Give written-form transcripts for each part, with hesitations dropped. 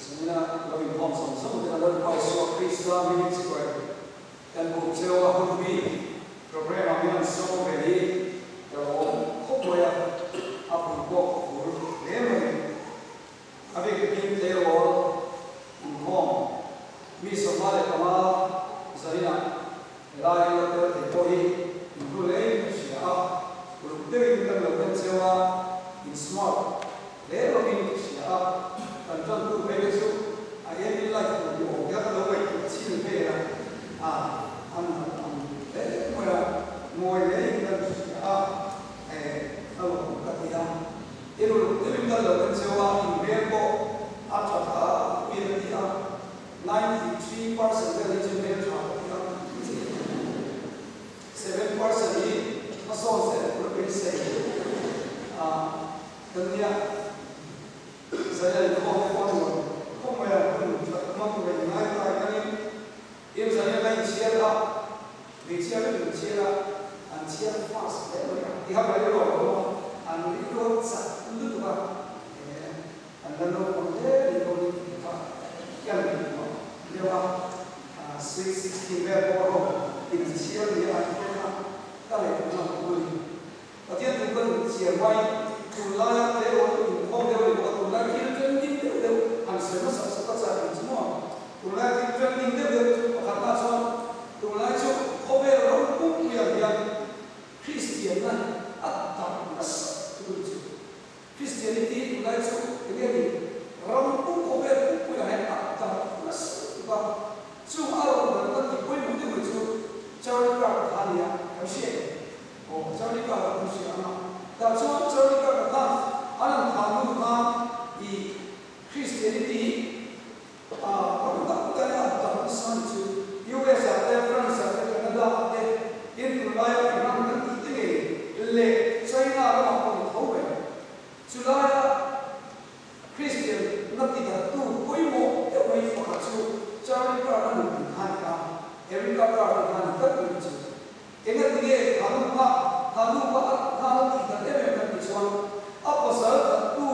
Zanina lo inkhawm zawng zawng ten a Lalpa Isua Krista hmingin chibai kan buk cheu a, hun bik programme ah hian an sawm ve hi ka lo awm khawp mai a, a pui pawh ka phur hle mai. A bik takin tleirawl inkhawm mi 25 zaninah helai lo tel thei pawh hi inhlu hlein ka hria a, uluk deuhin kan lo en cheu a, in smart hle lovin ka hria a, kan tantu phei te chu a aim in life tur ni awm hian ka lo ngaihtuah chhin vel a, a an han ang hle mai a, mawi hlein kan hria a, eh a lawm ka ti a. I ruluk deuhin kan lo en cheu a, in hmel pawh a tha tha pin a ti a, 93% vel hi chu hmel tha ka ti a, 7% hi hmasawn zel tur beisei a kan nia. Zai a inkhawm te pawh a nuam khawp mai a, hun that hmang tur a inngai ta hianin in zai a ka inchhiar a, hmeichhia vek inchhiar a, an chhiar fast hle mai a, ti kha ka rilru a lo awm a, an rilru a chak lutuk a, eh an la naupang hle ni dawn in tih kha ka ngaihtuah deuh a, sweet 16 vel pawh rawh inchhiar ni a tih te kha ka ngaihtuah na a ni. Pathian thu kan chhiar hmain tunlaia tleirawl inkhawm deuh a ni bawk a, tunlai thil trending deuh deuh han sawi hmasa sak a chak ang chu maw? Tunlai thil trending deuh deuh chu pakhatna chuan tunlai chu khawvel ram pumpuiah hian Kristianna a darh nasa chu a ni chu. Christianity tunlai chu enge ni? Ram pum khawvel pumpuiah hian a darh nasa lutuk a, chung a rawn darhna tih pawimawh deuh mai chu Charlie Kirk kha a nia, kan hria em? Aw, Charlie Kirk a kan hria ang a, tah chuan Charlie Kirk a khan an an thah hnu khan i Christianity a ram dang dang a darh nasa a ni chu. US ah te, France ah te, Canada ah te, tin tunlaia Iran kan tih te ngei leh China ramah pawh ni tho mai. Chulaia Christian na ti darhtu pawimawh deuh mai pakhat chu Charlie Kirk a nupui kha a ni a, Erika Kirk a kha a ni tlat mai chu. Engati nge tha nu kha tha nu kha a tha na tih tak em em kan tih chuan a pasal thattu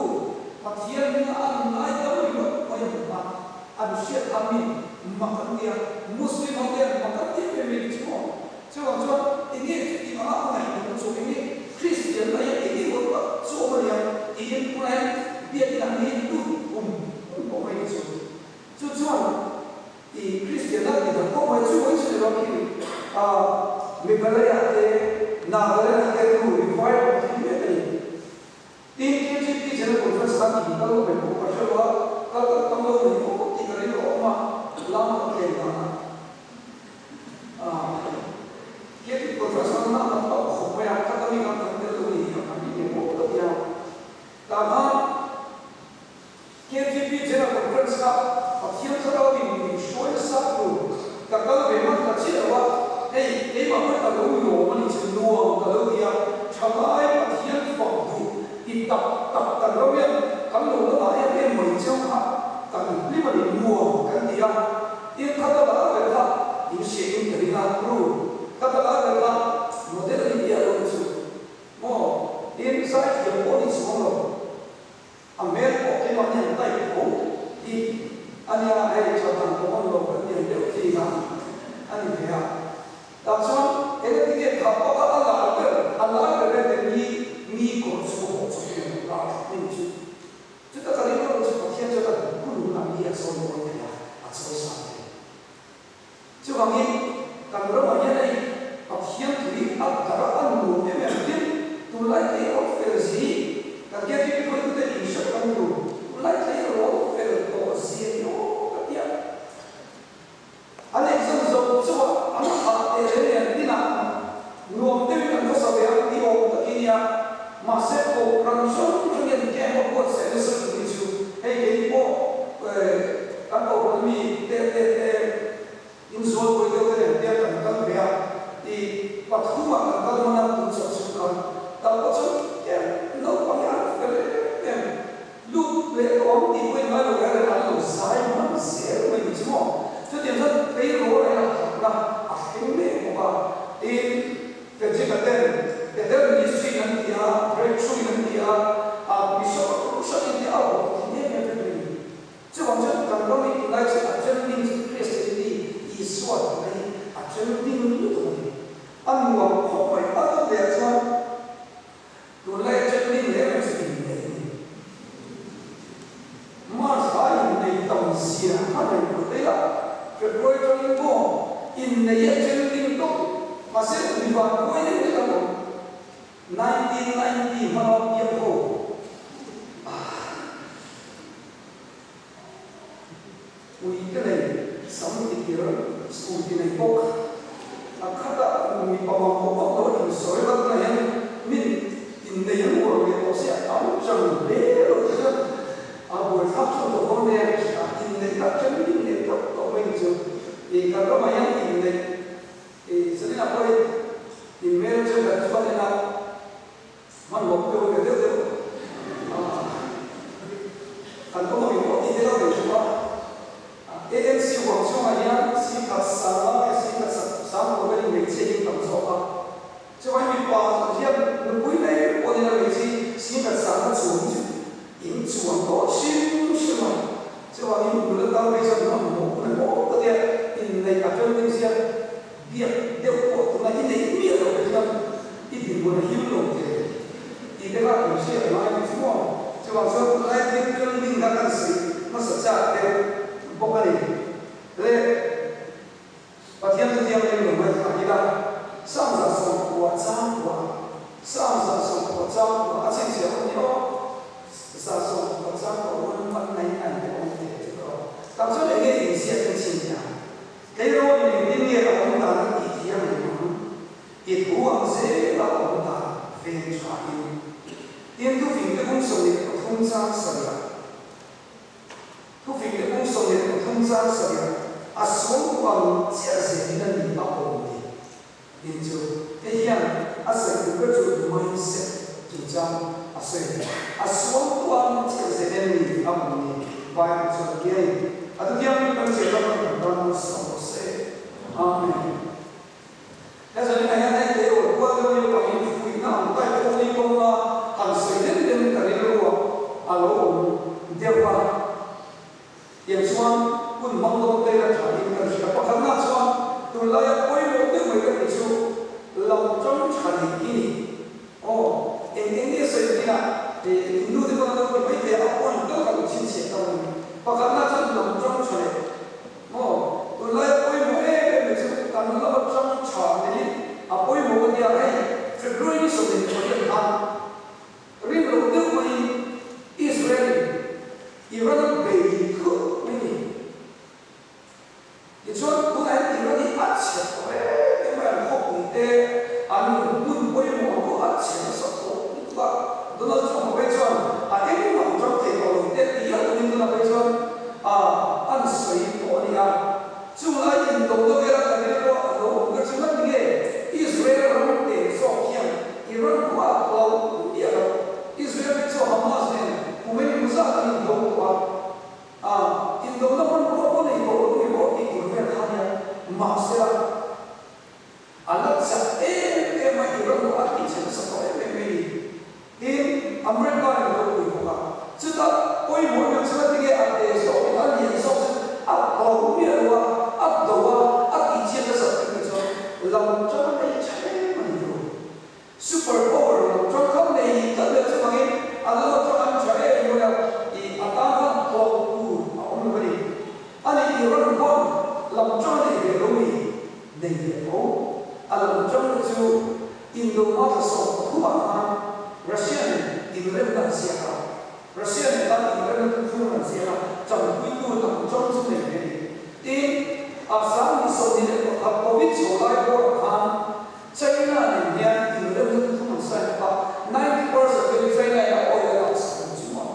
Pathian hminga a nunai dam ringawt mai a hmu kha an hriat kha mi mak an tia, Muslim ho te an mak an ti em em mai ni chu maw? Chuvang chuan enge chuti anga a ngaihtuahna chu enge Kristian na hian enge maw tak chu awm a nia tiin tunah hian biakin an hi lut um um tawh mai ni chu. Chu chuan I Kristian a ti dang khawp mai chu mai chu ni lo khi a Meghalaya te Nagaland ah te tu revival thil mek a ni. Tin KGP General Conference khan in kal mai pawh ka hre lo a, kal tak tam lo mai pawh tih ka rilru a awm a, lam ka thleng dan a. KGP Conference khan na tam tak khawp mai a, ka tami khan kan tel lo ni hi a kan ti ve pawh ka ti a. Tah khan KTP General Conference kha Pathian thlarau in min hruai nasa tur ka kal ve hman ta chiah lo a, hei keimah pawh ka lo lawm a nih chu nuam ka lo ti a, thalai Pathian fak duh ti tak tak kan ram hian kan lo la dah em em mai cheu kha kan hlim a ni nuam kan ti a, tin kha ta lar ber kha in hria in ka ring a, ru kha ta lar ber kha model a ni miah lo chu maw, tin zaithiam pawh a ni chuang lo. A hmel pawh keimah hian type tho hi a nia, hei tha dan pawh awm lo kan lian deuh khi kha a ni ve a. Tah chuan eng ati nge kha pawh kha a lar ber, a lar ber em em hi mi kawr chu haw chu em em lar thlap mai chu. Chuta ka rilru chu Pathian chuan a duh hun hunah mi a chawi mawi thei a, a chawi sang thei. Chuvangin, kan ramah hian hei Pathian thu hi a darh a nuam em em tin, tunlai tleirawl fel zi kan KTP hruaitute in hre kan tur, tunlai tleirawl fel tawh zia ni aw ka ti a. An exam zo chauh a, an thah teh reng nen tinah nuam deuhin an khawsa ve ang ti awm tak i nia. Mahse, kohhran hrang hrang hian camp a buatsaih nasa lutuk hi chu hei kei pawh kan kohhran mi te te te inzual buai deuh te nen hian kan kal ve a, i pathumah kan kal hman a tun chawp chhung khan tak pawh chuan camp naupang hi an fel em em lut leh tawh ang tih pawh in ngai lo reng reng an lo zai hman zel mai ni chu maw. Chutiang chuan tleirawl a ina thatna a thleng mek bawk a, tin Frederick-a ten Bethel Ministry an ti a, Breakthrough in an ti a, ah mi hrang hrang in ti a, a rawh thei em em vek mai ni. Chuvang chuan kan. February atangin maw inneih a trending tawp mahse mi vanduai deuh deuh an awm. 1990 hmanga piang ho Ui te nei sam tikir scooty nei bawk. A khatah mipa mamawh vak lo a insawi vak na hian min innei an uar leh tawh sia a tam chang hle lo te chuan a buaithlak chu tawh dawn nen a inneih tak chen min leh tlat tawh mai ni chu. I kan ramah hian inneih i zaninah pawhin inhmel thenkhat chuan en a. Hmanhmawh deuh ve deuh deuh a kan awm angin pawh tih te lo nei theuh a. AMC huang chhungah hian singkhat sanga nge singkhat sang lo velin hmeichhia hi an tam zawk a. Chuvangin mipa hian nupui mai pawh nilo hmeichhe hi singkhat sanga chuang hi chu in chuang tawh hrim hrim a. Chuvangin nula tal phei chuan hmanhmawh hun a maw ka tia inneih a trending sia. Biak deuh pawh tuna i neih miah loh te chuan i dinhmun a him lo thei tih te kha kan hriat a ngai chu maw? Chuvang chuan tunlai thil trending kha kan sawi hmasa chak deuh bawk a ni. Le Pathian chu thianghlim lo ngaithla ila, Sangza sawmkua changkua, Sangza sawmkua changkua a chhinchhiah awm ni aw, 190 changkua 1199 te awm thei chu ka aw. Tak chuan enge inziak in chhinchhiah ang? Tleirawl in engtin nge a awm dan a tih thiam reng ang? I thu ang zel a awm dan veng tha in. Tin, thufing te kung 23 chang sarih Thufing te kung 23 chang sarih a suangtu ang chiah zel in a ni a awm ni. Tin chu hei hian a sawi tur ber chu mindset chungchang a sawi a ni. A suangtu ang chiah zel in a ni a awm ni. Bible chuan a ti a ni. A thutiangin kan zir lam kan tan nasa rawh se. Amen. He zanin ah hian hei te aw kual deuh hi pangin fuihna ang tai pawh ni kawnga han sawi den den ka rilru ah a lo awm deuh a. Tiang chuan hun hmang dawn te a tha in kan hria. Pakhatna chuan tunlaia pawimawh deuh mai ka tih chu lam tang tha nei i ni. Aw, eng eng nge sawi thinah in nu te pawn an lo ti mai thei a, a point deuh kha lo chhinchhiah ta mai. Pakhatna chuan lam tang tha leh maw tunlaia pawimawh em em mai chu kan lama tang tha nei hi a pawimawh a nia. Hei February ni 28 khan Rin loh deuh maiin Israel-in Iran a bei thut mai ni. Tichuan, tunah hian Iran hi a chhe tawh em em mai, an khawpui te, an hmun pawimawh ang pawh a chhe nasa tawh lutuk a. Donald Trump-a phei chuan a engmah ṭang thei tawh lo te ti hial tumin tunah phei chuan a an sawi tawh a ni a. Chung lai indona vela kan rilru a lo awm ber chu ngat nge Israel ram teh zawk hian Iran khua a hlau miah lo. Israel te chu Hamas nen kum engemaw zat an indo tawh a, a indona hmanrua pawh nei tawh lo nge maw tih tur vel kha nia. Mahsela a la chak em em a, Iran pawh a tihchhe nasa tawh em em mai ni. Tin, America in a lo pui bawk a, chutah pawimawh em em chu tinge a te zawk in a lian zawk chu a hlau miah lo a, a do a, a tihchhiat nasa tih te chuan lam tang a nei tha em a ni tur. Super power lam tang kha nei tlat leh chuvangin a lam atang an tha em mai a, ih a tan khan hlauh tur a awm lo a ni. A nih Iran huan lam tang a nei ve lo mi? Nei ve tho. A lam tang te chu Indo hma thla 13 ah khan Russia nen inremna an ziak a, Russia nen khan inremna thuthlung an ziak a, tanpuitu lam tang chu nei ve a ni. Tin, a 2021 Covid chho lai bawrah khan China nen hian inremna thuthlung an sign bawk a, 90% velin China in a oil a laksak ang chu a.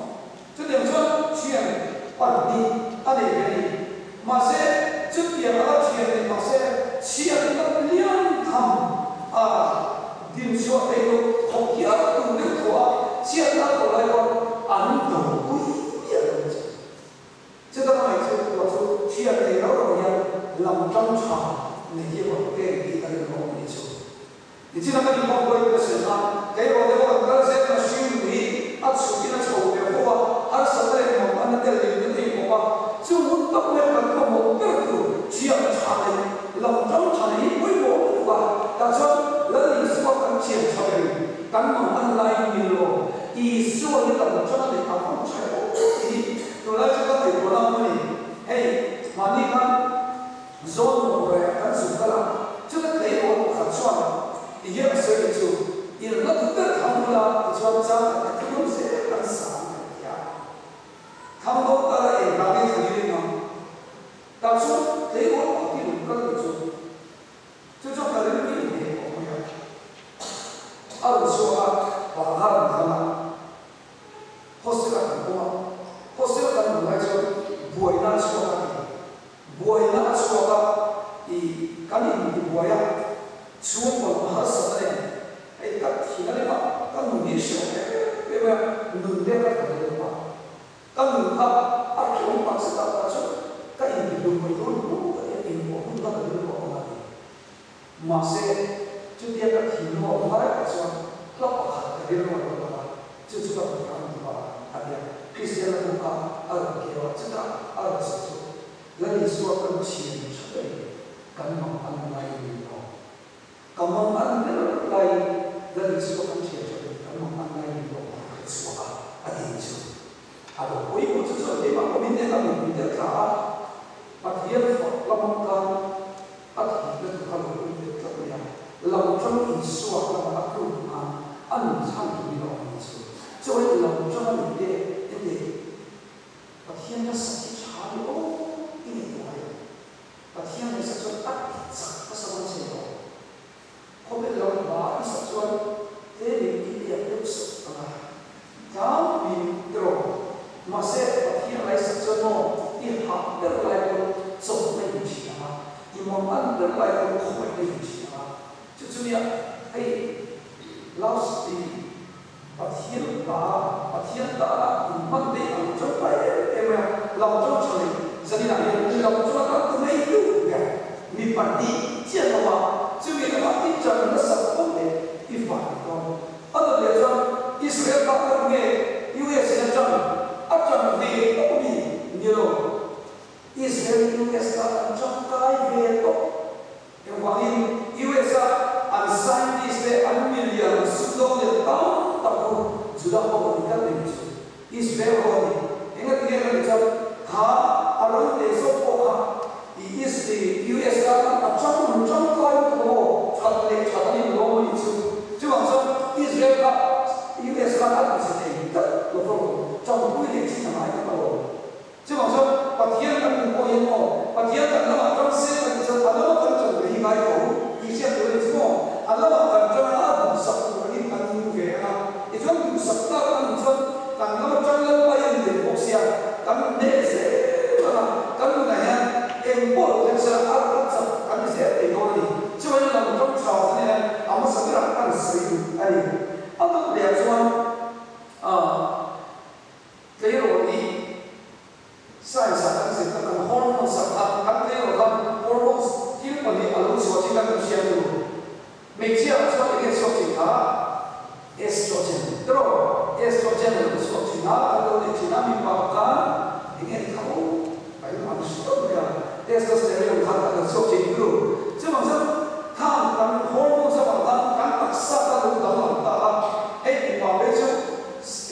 Chutiang chuan thian pahnih a nei ve a ni. Mahse, chutiang a la thian nei mahse, chhiatna lian tham a dinchhuah theih loh thawk hial tur deuh thaw a chhiatna a tawh lai pawn an do pui miah lo che. Chuta ka ngaih chu pawh chu thian nei rau rau hian lam tang tha nei hi a rawn pek tih ka rin awm a ni chu. Nichina ka inkhawm pawhin ka sawi kha, kei erawh te pawh kan kal zel a, hring hi a chhukin a chho ve fo a, harsatna leh mamawhna tel in kan ei bawk a, chu hun tak mai kan mamawh ber tur thiam tha leh lam tang tha leh hi pawimawh lutuk a, tah chuan Lal Isua kan thiam tha berin kan mamawh laiin min lawm, Isua hi lam tang leh a hmang tha em tih hi tunlai chu ka ngaihtuahna a awm a ni. Hei, mahni khan. Tihian a sawi leh chu, I la duh ber thang bula tichuan chang khat ka thunun zel kan sa ang kan ti a. Thang dawn ta la eng vang nge thlan i ring ang? Tah chuan tleirawl pakhat hi rawn kal ni chu. Chu chuan ka rilru in hneh tawh mai a. A rawn chhuak a, bang a rawn thlang a. Hostel a kan awm a, hostel kan awm lai chuan buaina a chhuak a ti. Buaina a chhuak a, i kan in ti buai a, chhungkaw lam harsatna nen hei ka thin a rim a, ka nun hi hrehawm em em mai a, nun te ka tla leh lo a, ka nun kha a hrehawm tak zet a, tah chuan ka in ti hlum mai dawn maw ka ti a, engpawh hun kha ka rilru a awm a ti. Mahse, chutia ka thinlung a awm lai tak chuan hla pakhat ka rilru a lo lang a, chu chu ka rawn tang duh a, a ti a. Kristian a buk a, a rawn keu a, chutah a rawn sawi chu, Lal Isua kan thian tha ber hi kan mang an laiin min lawm. Ka mang an ber laiin Lal Isua kan thian tha ber hi kan mang an laiin min lawm a ka chhuak a, a ti ni chu. A lo pawimawh chu chuan keimah pawh min en a, min pui thla a, Pathian fak lamah khan A thihna chu kha lo pui tel tlat mai a, lo tang Isua lama a tluk nan a nun chhan turin a awm ni chu. Chuai lo tang a ni te ente Pathian hian sak hi tha ni aw i nei tawh ai. Pathian ngaihsak chuan a ti chak nasa dawn che ni aw. Khawvel lo hma i sak chuan tlemin i liak deuh sawt ang a, tlangpuiin i rawh. Mahse, Pathian lai sak chuan maw i hah ber lai pawn chawlhna in thin ang a, i mangan ber lai pawn khawihna in thin ang a. Chu chu nia, hei last i Pathian hla, Pathian tana inhman daih ang tangkai em em mai a, lo tang tha leh zaninah hian lo chuan a tu mai deuh ber mi pahnih chiah lo a, chumi lamah i tan nasa pawh leh i fah ni dawn. A dawt leh chuan Israel kha ka nge US in a tan a tan ve tawh mi ni lo, Israel US kha an tangkai ve tawh. Engvangin US a an scientist te an milian an sumdawng leh tam tak chu Juda ho an ni tlat mai chu Israel ho an ni. Engatinge kan tih chuan kha a ram leh zawk pawh kha i US tan khan a chang an tangkai lutuk a maw that leh that an inlawm a nih chu. Chuvang chuan Israel kha US khan a ti chhe thei tlat lo va lawm tangpui leh thin a ngai tlat alawm. Chuvang chuan Pathian kan hmuh pawh hian aw, Pathian kan lamah tang se kan tih chuan a lama kan ṭan ve hi ngai tho tih hriat tur a ni chu maw? A lamah kan ṭan a, a duhsak tur angin kan nung ve ang a, tichuan duhsak tak a nih chuan kan lama ṭang Lalpa hi a ni leh bawk sia, kan hneh zel ang a, kan nunah hian eng pawh lo thleng sela a rawn chak kan ni zel thei dawn a ni. Chuvangin lam ṭang ṭha chu nia a hmasa berah kan sawi duh a ni. A dawt lehah chuan ah. Tleirawl hi science ah kan zir tak ang hormones ah kha kan tleirawl khan hormones thil pahnih a lo chhuah chin a kan hriat tur. Hmeichhia ah chuan enge chhuak thin kha estrogen tiraw estrogen a lo chhuak thin a kan lo nei thin a mipa khan enge tho a in ang hriat mai a testosterone khan a lo chhuak thin tur. Chuvang chuan khang kan hormones avang khan kan taksa kha a lo danglam ta a hei mipa phei chu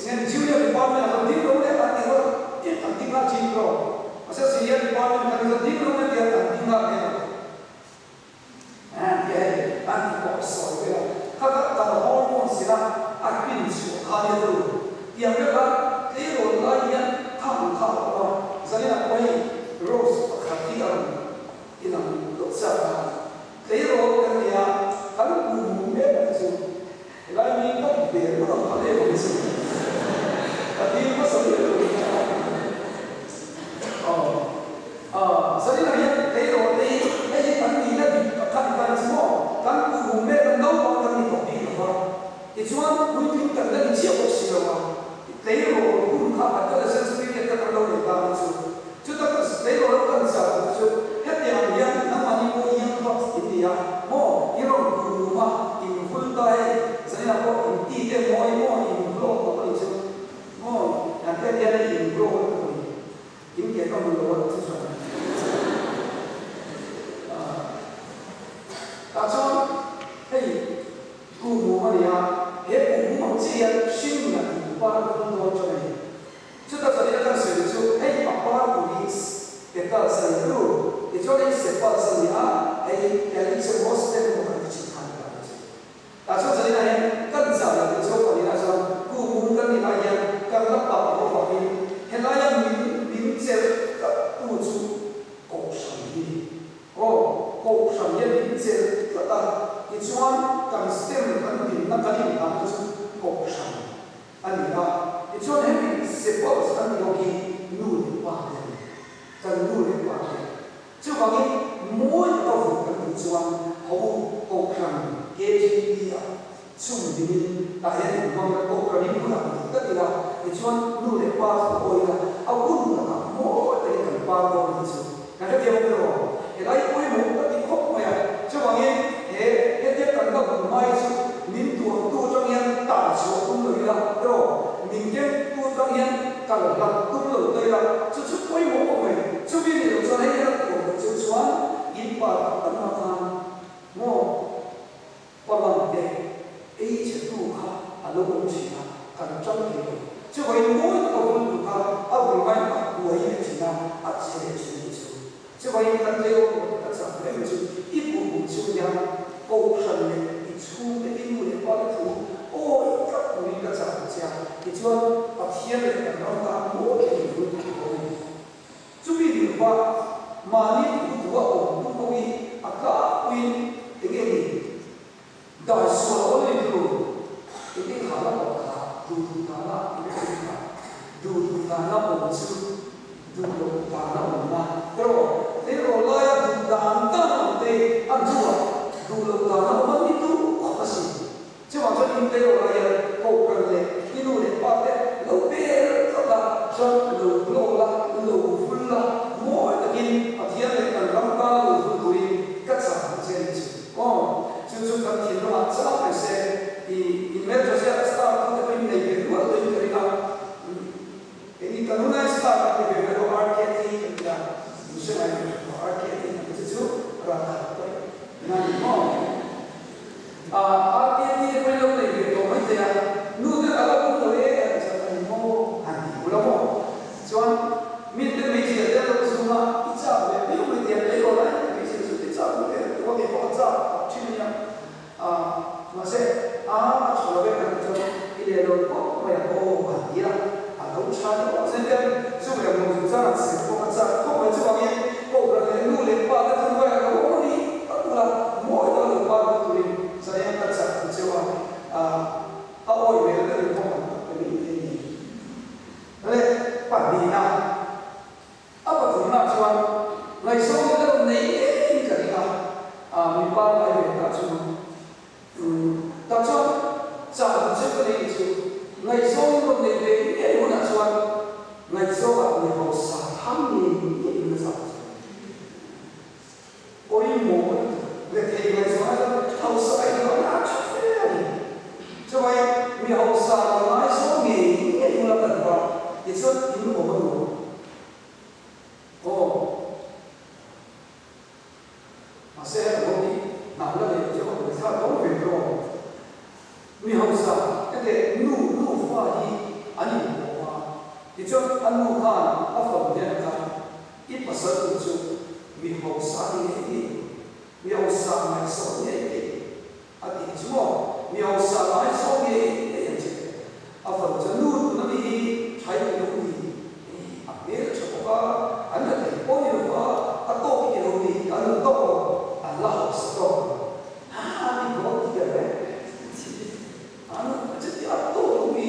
Enge junior department ah khan ding lo leh an ti rual tih an ding nghal thin rawh. Mahse senior department khan hi chuan ding lo leh tiang an ding nghal hle lo. An ti a hei an ti pawh sawi vel a. Kha kha kan hormone zira a pin chhuah kha nia tu. Tiang vek khan tleirawl lai hian khang kha a awm a. Zaninah pawh hei rose pakhat hi a rawn inang deuh chiah a. Tleirawl kan ni a, kan hmu hmu mek a ni chu. Helai mi ka ti ve ringawt ang phal em ang chu. Ka dil hmasa ber tur hi a. Aw aw zanin ah hian tleirawl te hi hei hi kan nihna dik tak kha ni ta ni chu maw? Kan hmu hmu mek a naupang kan ni tawh bik lo va. Tichuan puitling kan la ni chiah bawk si lo a. Tleirawl hun kha adolescence period kha kan lo nei ta ni chu. Chuta kan tleirawl kan chah tur chu hetiang hian nangmahni pawh young bucks in ni a maw? I rawn kum a, in vul ta hei, zaninah pawh in ti te mawi maw in glow tawh a ni chu maw? An te hian hei in glow lutuk a ni, in ke ka hmu lo a chu chuan tah chuan hei kuhmum a ni a, he kuhmum ang chiah hian hringnun ah in par vul dawn chuan a ni. Chuta chuan ila kan sawi chu hei a par tur hi petals a ni ru, tichuan hei sepals a ni a, hei calyx emaw stem emaw kan ti thin khan kan ti thin. a, a che leh thin a nih chu. Chuvangin kan tleirawl rual ka chak reng chu i buhbuk chung hian kohhran leh i chhungte i nu leh pa te thu awi tlat turin ka chak ang che a, tichuan Pathian leh kan ram tan mawi hian i vul thei dawn a ni. Chumi dil va mahni thu duha awm tu pawh hi a tlangpuiin enge ni? Dai sual awl ni tu enge kha la awm kha duh duh dana i la awm kha duh duh dana awm chu duh loh dana awmna erawh tleirawl laia duh dan dan awm te a hnuah duh loh dana awm an ni duh khawp asin. Chuvang chuan in tleirawl lai hian kohhran leh i nu leh pa te lo ber tlat la, chuan lo glow la, lo vul la, mawi takin Pathian leh kan ram tan lo vul turin ka chak ang che a ni chu. Aw, chu chu kan thinlungah chang mai se, i in hmeltha ziak star tu te pawhin nei ve rual tuin ka ring a, kei ni kan hunai star kan ti ve mai lo, RKT kan ti a, in hre ngai ve hran lo, RKT kan ti chu chu ralkhat pawh na ni maw? RKT te pawhin lo nei ve tawh mai thei a, nu te a lo awm lo e an ti chuan a ni maw han ti bul a maw? Chuan mite hmeichhia te an lo zum a, i chak ve viau mai tih an lei aw lai mai hmeichhia chu i chak ve tuk a kei pawh ka chak phah thin a nia. Mahse a a tha lo e an ti chuan i leh lo pawp mai a aw han ti a, a lo tha ni awm zel hian zu leh hmuh chung chang an sem pawh ka chak khawp mai. Chuvangin Kohhran leh nu leh pa te thunruai a lo awm a ni tak bula mawi taka lo pa duh turin zaniang ka chak ang cheu a, a awi hmel ka rin khawp ang tak pe mai thei ni. Leh pahnihna, a pathumna chuan ngaihzawng in a rawn nei ngeiin ka ring a, mipa ngai ve ta chu tah chuan chah duh che ka nei chu ngaihzawng in rawn nei ve ngei hunah chuan ngaihzawngah mi hausa tham ngei ngeiin a chah duh che. Pawimawh rethei ngaihzawng ah chuan hausa ka inlo a tha fe a ni. Chuvai mi hausa lo ngaizawng ngei ngei ula ka duh a, tichuan in awm a nuam. Aw. Mahse heta ho hi hnam la nei chu a buaithlak dawn ve hlawm. Mi hausa hete nu nufa hi an inpawh a, tichuan a nu khan a fanu hnenah khan I pasal tur chu mi hausa ni ngei ngei, mi hausa ngaihsawn ngei ngei a tih chu maw? Mi hausa ngaihsawn ngei ngei ang che. A fanu chu nu tuna mi hi thai ti lo ni, a hmel tha bawk a, an la thei pawh ni lo va, a tawk i ti lo ni, an lo tawk lo, an la hausa tawk lo. Ha mi gold digger reng reng an chuti a tawk lo mi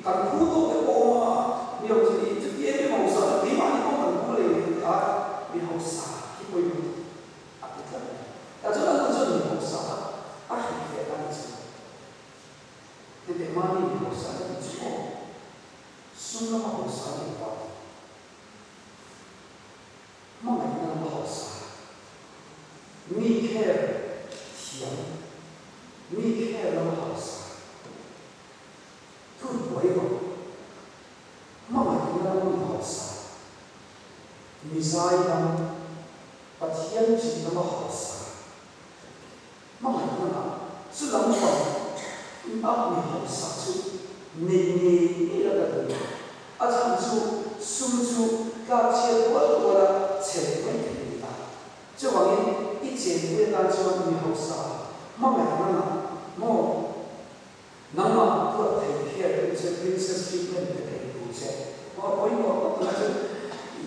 kan phu tawk te pawh awm a, mi hausa hi chuti em em hausa chu keimahni pawh kan phu lei leh teh a, mi hausa hi pawimawh a ti tlat a ni. Tah chuan a nu chuan mi hausa kha a hrilh ve a ni chu. Heti mahni mi hausa na ti chu aw, sum lama hausa a ni lo a. Hmangaihna lama hausa, mi care thiam, mi care lama hausa, thuhnuai vang, hmangaihna lama mi hausa, mi zaidam, Pathian chin lama hausa, hmangaihna lah chu lam pang a mi hausa chu nei ngei ngei a ka duh. A chhan chu sum chu tlak chhiat rual rual a chhe leh mai thei a ni a. Chuvangin i chenpui atan chuan mi hausa hmangaihna lah maw nangmah duat thei hian tu che princess treatment pe thei tur che maw pawimawh tak tunah chuan i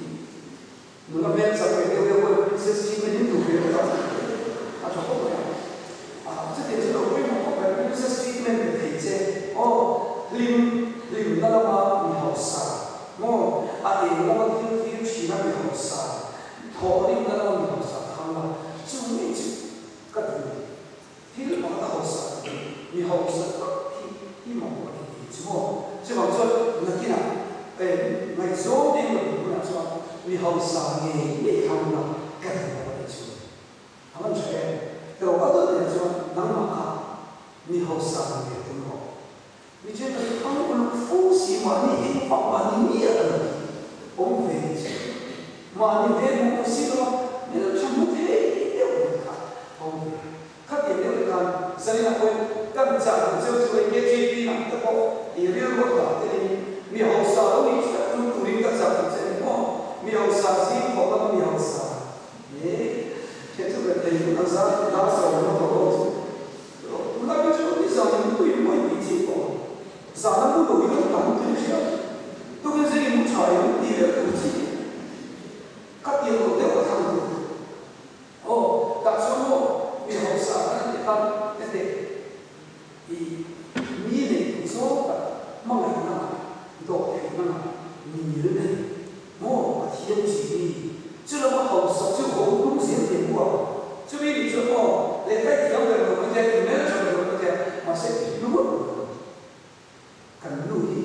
Nula hmel chak ve deuh deuh pawhin princess treatment in duh ve bawk a, a tha khawp mai a. Chutiang chu lo pawimawh khawp mai, princess treatment pe thei che aw, hlim hlimna lama mi hausa maw, a eng lama thil thlir thina mi hausa, thawhrimna lama mi hausa thang la, chu ngei chu ka duh ni. Thil pakhat a hausa tih hi mi hausa tak hi i mamawh a ni tih chu maw? Chuvang chuan nakinah eh ngaihzawng ding lo tih hunah chuan mi hausa ngei ngei kha huna ka duh lo a tih chu a van tha em? Erawh a dawt leh chuan nangmah kha mi hausa ni ve tum rawh. Mi thenkhat hi thang uluk fo si mahni engvak mahni miah a lo tih awm ve hi chu mahni ve hmuh hmuh si lo a hmeltha hmu thei deuh mai kha awm ve. Khatiang deuh te khan zaninah pawhin kan chah duh cheu chu hei KTP ang te pawh i rilru a dah telin mi hausa lo nih hrep tum turin ka chah duh che a ni maw? Mi hausa. hausa zing khawp lama mi hausa e he chu ka thei chu an zar dar sawm lama tawh lo chu tunlai hi chu ni zan in pui pui tih chi pawh zan a mu lo hi lo tam thei hria tukin zing in mu tha in ti leh tur chi ka tiang lo deuh a thlang tur. Aw, tah chuan maw mi hausa kan tih khan hete i mi nei tur zawng tak hmangaihna ah, dawhtheihna ah mi ngil nei maw Pathian chi mi chu lama hausa chu ho tum zel thei bu a, chumi nih chuan maw lehkha i thiam ber lo maithei a, i hmel tha ber lo maithei a, mahse i hlu a ni lo. Kan nu hi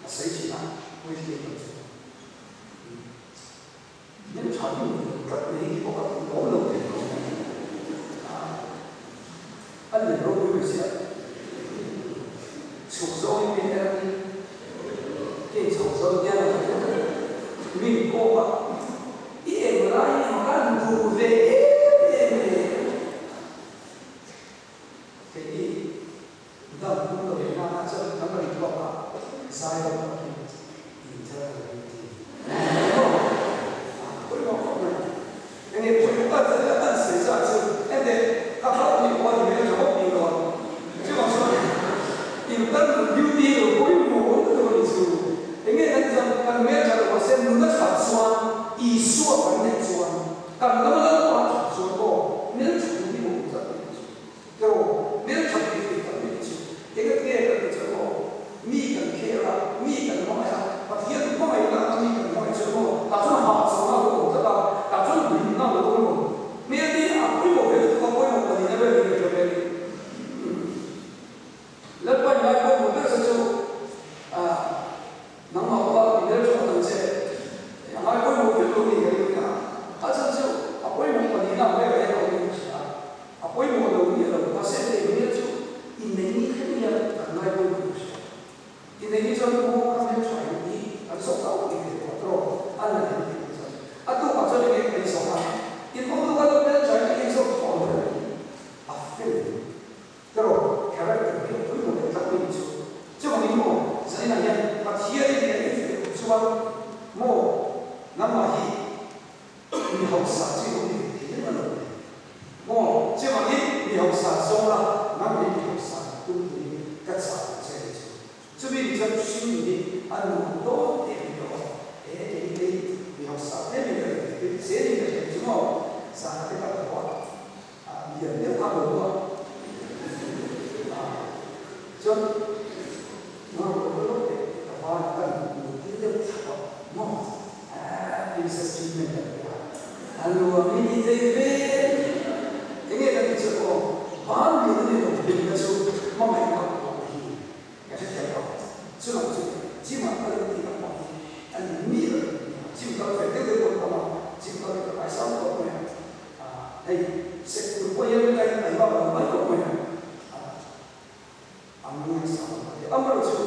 a sawi thin a, Puitling kan chu. Min tha hlim ve tlat mai hi pawh ka tih awm lo thei lo mai a, a lian ropui mai sia. Chhuk zawngin min en a ni, kei chho zawng hian a min kawp a, i eng lai emaw ka han duh ve em em le. Kei dam hmun lo leh nana chuan kan rawn tuak a, zai lo takin internal beauty maw a pawimawh khawp mai. Enge pawimawh tak zet a kan sawi zat chu enteh ka thlah ni pawh a ni hmel tha bawk ni lo a, chuvang chuan internal beauty lo pawimawh lutuk a ni chu. Enge kan chuan kan hmel tha lo mahse nuna that chuan Isua kan neih chuan kan lama Lalpa that chuan aw hmel tha tur hi awm zat ni chu. Tiraw, hmeltha tih hi kan neih chu eng a nge kan ti chuan maw? Mi kan khel a, mi kan hmangaih a, Pathian hmangaih na a mi kan hmangaih chuan maw? Tah chuan hahchawhna a lo awm tlat a, tah chuan hlimna a lo awm lo. Hmel hi a pawimawh ve lutuk a, pawimawh pahnih na vel hi ka hria ve a ni. Lalpa in lai pawimawh ber che chu ah nangmah pawh a mi hmeltha phawt ang che. A ngai pawimawh viau lo ni ka ring a, a chhan chu a pawimawh pahnihna ang velah hian a awm in ka hria a. A pawimawh lo ni lo, mahse hei hmel chu inneih ni thleng hian kan ngai pawimawh in ka hria. Inneih ni chuan u ka hmel tha in i kan zawh tau ni ve tawh tawh a la ni tih ang chuan a tukah chuan enge ka inzawh a, in awm duh ka lo hmel tha in i inzawh tawh lo em? A fel erawh character hi a pawimawh leh tlat mai ni chu. Chuvangin maw zaninah hian Pathian in nia i fel chuan maw nangmah hi Mi hausa chu i lo ni ve thei em a lo ni? Maw, chuvangin mi hausa zawng la, nang hi mi hausa ni tum turin ka chah ang che ni chu. Chumi ni chuan hring hi a nuam dawn teh ni aw. He kei hi mi hausa hle mai ka ring tih che ni ka hria chu maw, zana te ka thaw a, a lian deuh kha ka lo a, a chuan nang lo lo teh ka van ka nu thil deuh thlap a maw. Princess treatment kan ti a, a nuam hi ti thei ve. Enge kan ti chu aw, van lian a ni lo hlimna chu hmangaihna pawh hi ka hrethiam lo. Chu lam chu gym ah kal in tih tak pawh hi a ni miah lo. Gym kal fel deuh deuh pawh ka tam a, gym kal hi ka ngaisang khawp mai a. Hei sek tur pawh hian ka in taima lo mai khawp mai a. A ngaihsam ang a ti. Amaherawhchu,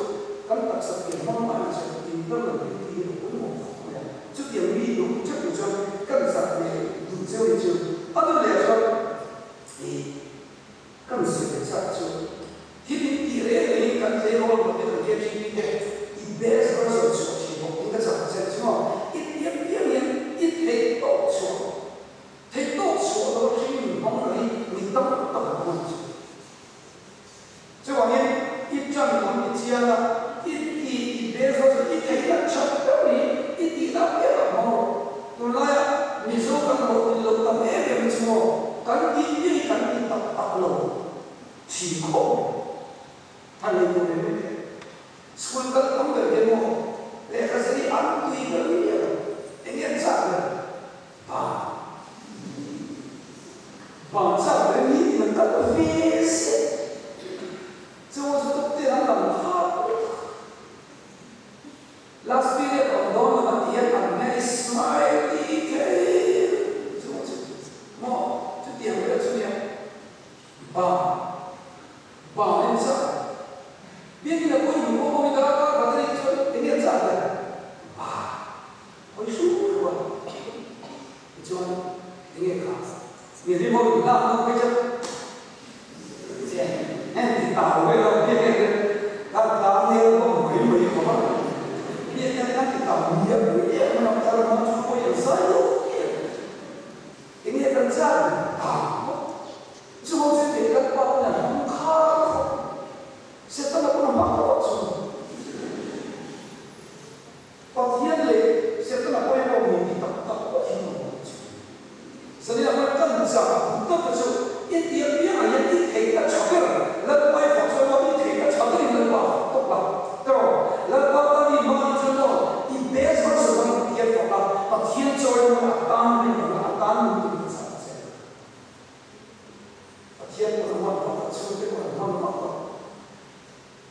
kan taksa pian hmang hmang ah chuan internal beauty hi a pawimawh khawp mai a. Chutiang mi duh teuh tur chuan kan zah leh duh cheu ni chu a dawt leh ah chuan ih kan sawi leh chak chu thil in tih reng rengin kan tleirawl emaw te kan KGP te i best version chhuah thin bawk in ka chak ang che chu maw i piang piang hian i theih tawk chhuah theih tawk chhuah lo hring hmang reng hi mi tam tak an awm ang chu. Chuvangin, i ṭan lam i chiang a, i ti i bel zo chu i theih a ṭhat ber hi i tih dah piah tak hmang rawh. Tunlaia Mizo kan hlawhtlin loh tam em em chu maw, kan tih piah hi kan ti tak tak lo ṭhin khawp mai. Han nei tur em em teh. School kal tam ber hian maw lehkha zir hi an tui ber miah lo. Eng nge an chak ber? Pa. Pa chak ber ni tin an kal ve zet. Chu chu tawp ten an lam phak lutuk. Last period awm dawn lo a ti a, an hmel smile ti thei chu chu maw chutiang vel chu nia. Pa. Pa en chak. Biakin a pawhin hmu pawh awm i dar kar khat a nih chuan eng nge an chak ber? Pa. Hawi hru hru a, tichuan enge kha mi rim ho in lak nawk phei chuan en ti ta lo mai lo biak en hian kan tlang nel bawk mai mai khawp a, biak en hian ti ta miah miah mai a, thar hmang chu pawh hi an zai. chah duh tawp te chu i tia piangah hian i theihna tha ber Lalpa i fak chuan maw i theihna tha berin Lalpa a fak tawp la tiraw? Lalpa tan i hmang anih chuan maw i best version hmangin Pathian fak la, Pathian chawi mawi a tan rinawm la, a tan nun turin ka chah ang che. Pathian pawn a hman vak a, chhungte pawn an hman vak lo.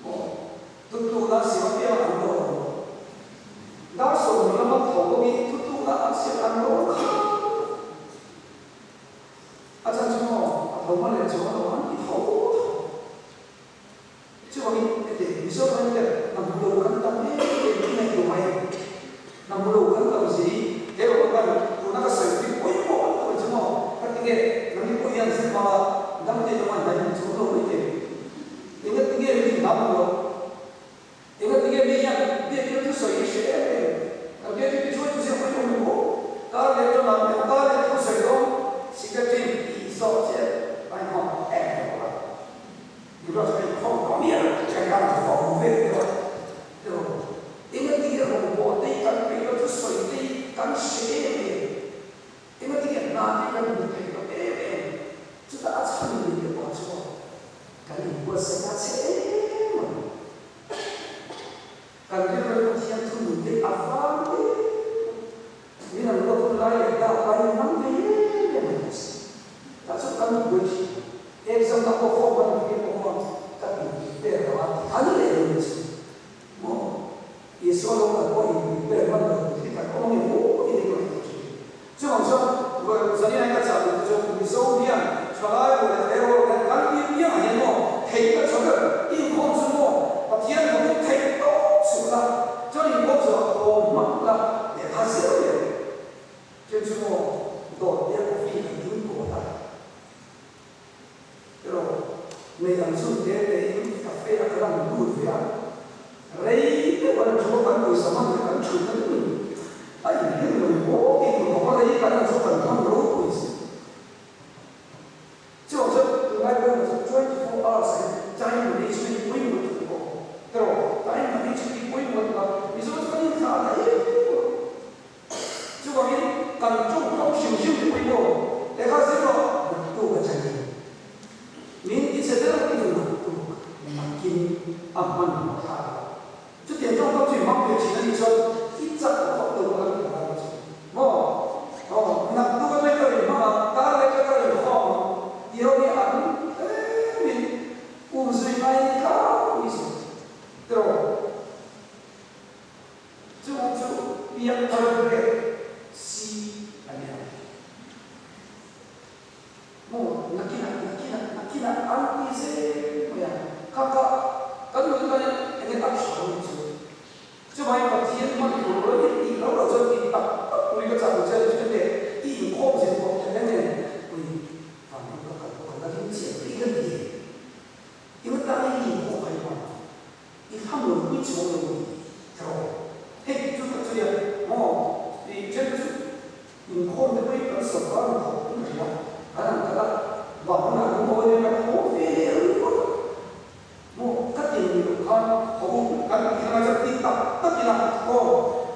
Maw? Tutlukna an siam apiang an lawm. Dar sawmhnih lama tho bawkin tutlukna an siam an lawm kha. A chan chu maw a tho hma leh chuang lo an ti tho tho. Chuvangin heti Mizoram hian hna hmu lo kan tam em em i ngaihtuah mai. Hna hmu lo kan tam zi he rawh kan tuna ka sawi pui pawimawh an tawh chu maw ka ti nge nangni pawh hian zir hmanga dangte lama hna in hmu chuang lo mai thei. Engati nge mi hna hmu lo? Engati nge mi hian biakina thusawi hi hre em em? Kan biakin ti hruaitu ziak pawhin awm lo. Kar leh ṭanah leh kar leh thusawi dawn secretary tih zawk che a inhawng em em bawk a. Nula chu a inkhawm tawh miah lo, ṭhenkan a fawm vel deuh a. Erawh, engati nge rawngbawl te hi kan peih lo, thusawi te hi kan hre em em? Engati nge hna te hi kan hmu thei lo em em? Chutah a chhan ni te pawh chuan kan inbuatsaih a che em a ni. Kan rilru Pathian thunun te a vang em a, min an ruat hun lai leh dak lai in hmang thei em em a ni si. Tah chuan kan buai thin a, exam na pawh form kan fill pawh khawn ka in prepare lo a ti kha ni leh lo ni chu. Maw? Isua lo kal pawh in prepare hman lo tur hi kan awm ang em aw tih hi ka ngaihtuah thin. Chuvang chuan Zanina ka chah duh te chu Mizo hian thalai rual leh tleirawl hian kan mi piangah hian maw theihna tha ber inkhawm chu maw Pathian fakin theih tawp suh la, chuan inkhawm zawh a thawm hmak la lehkha zir leh chen chu maw dawt te coffee kan ding kawt a. Erawh nei ang chu te te in cafe a kan ang lut ve a, rei deuh an thu a kan pawisa hman leh kan thutna deuh in a inheng lo in aw tih tur khawp a rei kan ang chu kan hman ropui si. Chuvang chuan tunlai pawimawh chu 24 hours ah hian time management hi pawimawh lutuk bawk. Erawh time management hi pawimawh lutuk a, Mizo chu kan inthlah ta em em a. Chuvangin kan tawngkam hrim hrim te pawimawh lehkha zir rawh naktuk a changin min ti che ber in naktuk nakin a hmanhmawh thlak lo. Chutiang tawngkam chu i hmang ve thin a nih chuan i chak vak lo ang ka ngai chu maw? Aw naktuk atangin ka rawn hmang ang, kar leh ka rawn khawm ang tih ho hi an tlemin umzui ngai tlangpui si tiraw? Chu chu piangthar vel si a ni ang. Maw, nakinah, nakinah, nakinah an ti zel mai a. Kha kha kan nui tan hian enge tak hra ni chu. Chuvangin Pathian hman tur lo i tih lo lo chuan ti tak tak turin ka chah duh che a ni chu teh i inkhawm zin tawh teh reng em? Ui, vanram ka kal pawh ka la ring chiah bik a ni e. Engatan nge i inkhawm kha i hman? I thlang lo pui chuang lo ni tiraw? Hei chu tak chu nia maw i then chu inkhawm te pawhin kan sawrkar hna thawk pui thei a, kan han kal a, vang hunah kan mawi nen kan haw ve leh ringawt a, maw ka ti ni loh khan haw u kan tih na chuan ti tak tak ila aw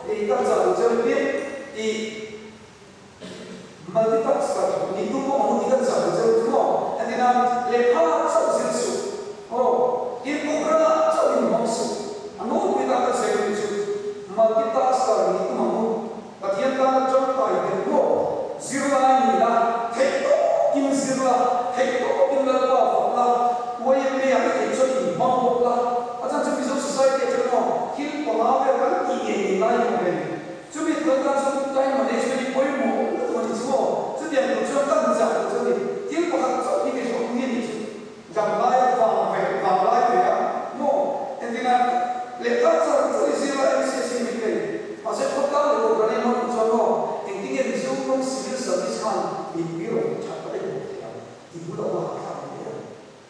i kan chah duh che ringawt i Multitasker nih tum pawh ang u tih kan chah duh che u chu maw? Entina lehkha chauh zir suh aw, tin programah chauh in hmang suh. A nawlpui tan kan sawi duh chu multitasker nih tum ang u. Pathian tana tangkai tel maw? Zirlai ni la, theih tawkin zir la, theih tawkin Lalpa fak la, YMA ah i theih chuan in hmang bawk la. A chhan chu Mizo society ah chuan maw thil panga vel kan tih ngei ngei lai hi awm ve ni. Chumi tuan tan chuan time management hi pawimawh lutuk a ni chu aw. Chutiang tur chuan kan chak loh chu a ni. Thil pakhat chauh hi kei hlawh nge ni chu dam lai a vang ve vang lai ve a maw? Entirna lehkha char char i zir la MCS hi min thei. Mahse khawtlang leh kohhran a inhawng duh chuan maw engtin nge Mizoram Civil Service khan mipui rawn tha tak a inhawng thei ang? I bul a awm a hahthlak ang hle a.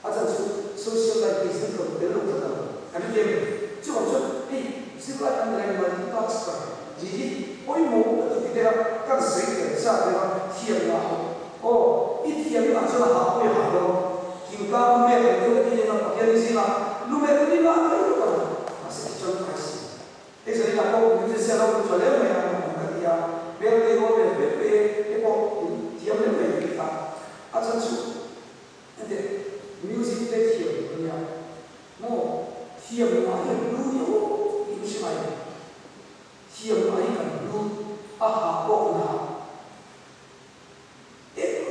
A chan chu social life hi zir lo tel lo tlat a, kan hre thiam em? Chuvang chuan hei zirlai kan nilai multitasker tih hi pawimawh lutuk ti deuh a, kan sawi tel zat deuh a, thiam ngah ho. Aw, i thiam ngah chuan a hah pawh i hah lo. Thingtlang lume kan deuh lek in a Pathian i zingah lume kan i ngah thei lutuk a, mahse i tangkai si. Hei zanin ah pawh musician lo tha lem mai ang ka ti a, hmel te rawn ve ve ve te pawh in thiam lem mai ka ti a.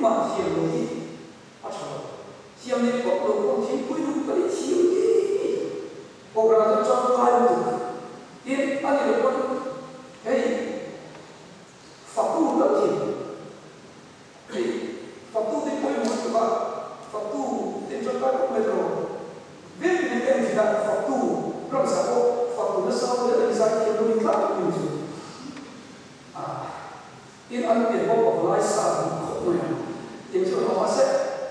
Engmah thiam lo hi a tha lo. Thiam leh pawp lo pawh thingpui duh ka ni thiam ngei ngei. Program chu tangkai lutuk. Tin, a ni lo pawn hei faktu lo thin. Hei faktu te pawimawh lutuk a, faktu te tangkai pawp mai lo. Veng in en thin a, faktu ramsa pawh faktu nasa lo deuh a ni zai thiam lo ni tlak pawh chu. Tin, an pian bawk a valai sa duh khawp mai ang. Tin chu a mahse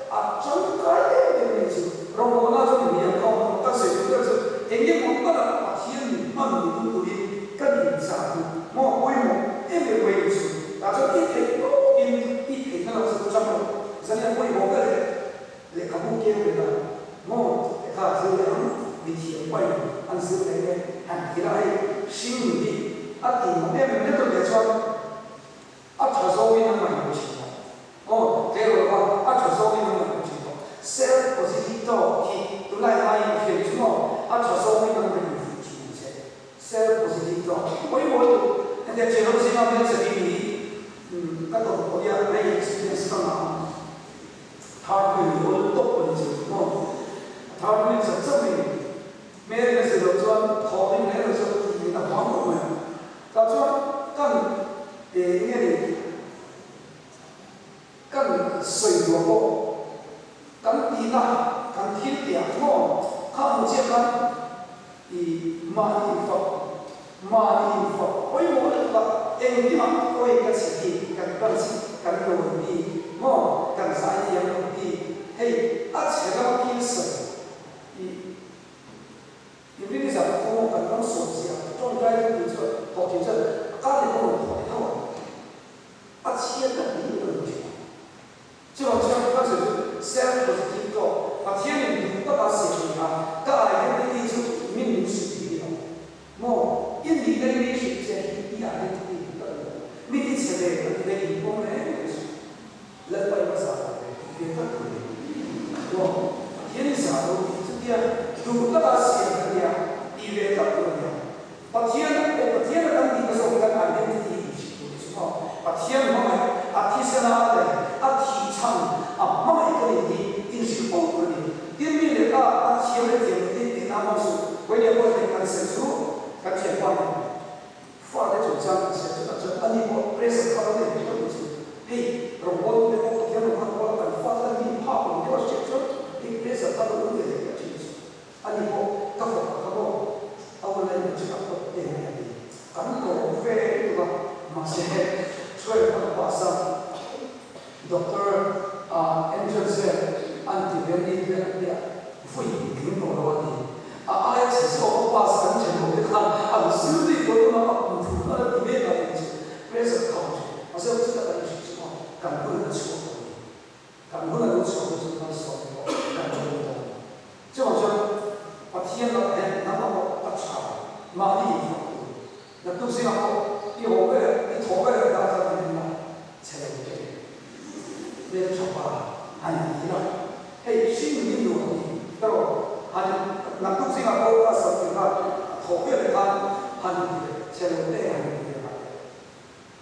a tangkai em em mai chu rawngbawlna chu ni ang kha awm ka sawi duh ber chu eng nge maw taka Pathian min hman ni duh turin ka inchah duh maw pawimawh em em mai ni chu. Tah chuan i theih tawkin i theihna lam chu chang rawh. Zaniah pawimawh ber leh lehkhabu keu ve la maw lehkha zir leh ang mithiam pain an zir leh nge han ti la hei hring nun hi a ti nuam em em lek leh chuan a tha zawngin an ngaihtuah thin lo aw tleirawl kha a tha zawngin an ngaihtuah thin lo self positive talk hi tunlai aiin a hriat chu maw a tha zawngin an ngaihtuah thin ang che self positive talk pawimawh lutuk hetiang thianho zinga hmelchhe bik hi ka tawrh pawh hian hei experience ka ngah ang. Third wheel hi awl tawp a ni chu maw? A third wheel chak chak mai hmel in a zir loh chuan thawh ring leh lo chuan min a vang khawp mai a. Tah chuan kan eng nge ni kan sawi duah pawh kan tihna kan thil tih ah maw kha ang chiah khan i mahni infak mahni infak pawimawh lutuk a engkimah awi ka chhe bik kan pan chhe kan lawi bik maw kan zai thiam lo bik hei a chhe lama thil sawi i inrinizah khaw kan ram sawi zia tawngtai tu chuan thawh thin chuan a kar leh pawh rawn thawh leh tho ang a chhiat na hlir a ni thin. Chuvang chuan ka chu self positive talk, Pathianin duh taka siam ni a, ka identity chu min min hrilh hi ni lo. Maw? I nihna hi mi hrilh che hi i identity dik tak a ni lo. Mi ti chhe ve ka ti ve in pawm reng reng suh. Lalpa i va zah lo ve tih ve tak tur ni. Maw? Pathian i zah lo tih chutia duh taka siam ka nia tih ve tak tur a nia. Pathian leh Pathian a kan tihna zawk kan identity in hrilh tur chu maw? Pathian hmangaih, a thisena a lei, a thih chhan, a hmangaih ka nih hi inhrilh fo tur a ni. Tin mi leh ka a thiam leh thiam loh te tih na hmang suh. Vawinia pawh hei kan sem chu kan thianpa nen fate chungchang kan sem chu tak chuan ani pawh pressure kha lo nei ve tawh chu hei rawngbawltu te pawh Pathian rawn hman kual a kan fate an min phak lo deuh a hriat chuan hei pressure kha lo awm ve leh tawh thin chu. Ani pawh ka fapa kha maw a online in check up tawp em mai a ti. Kan lawm ve lutuk a, mahse 12 a pass a, doctor entrance vel an ti ve ni vel an tia vui tling tawh lo a ti. A aia chhe zawk a pass kan then ho te khan an zir bik lo tuna a kum thu khan a ti mek a tih chu pressure kha awm thin. Mahse chuta kan inhrilh chu maw kan hun a chhuak lo a ni. Kan hun a lo chhuah chu malsawm pawh kan lo dawn. Chuvang chuan Pathian lakah hian nangmah pawh ka tha mahni infak tur. Naktuk zingah pawh i haw ber i thawh ber dah chuan min en la chhe lo che hmel tha pa han ti la hei hring min nuam a ni erawh han naktuk zingah pawh ka sak tir khan a thawh ber leh khan han ti leh chhe lo te han ti leh ngai.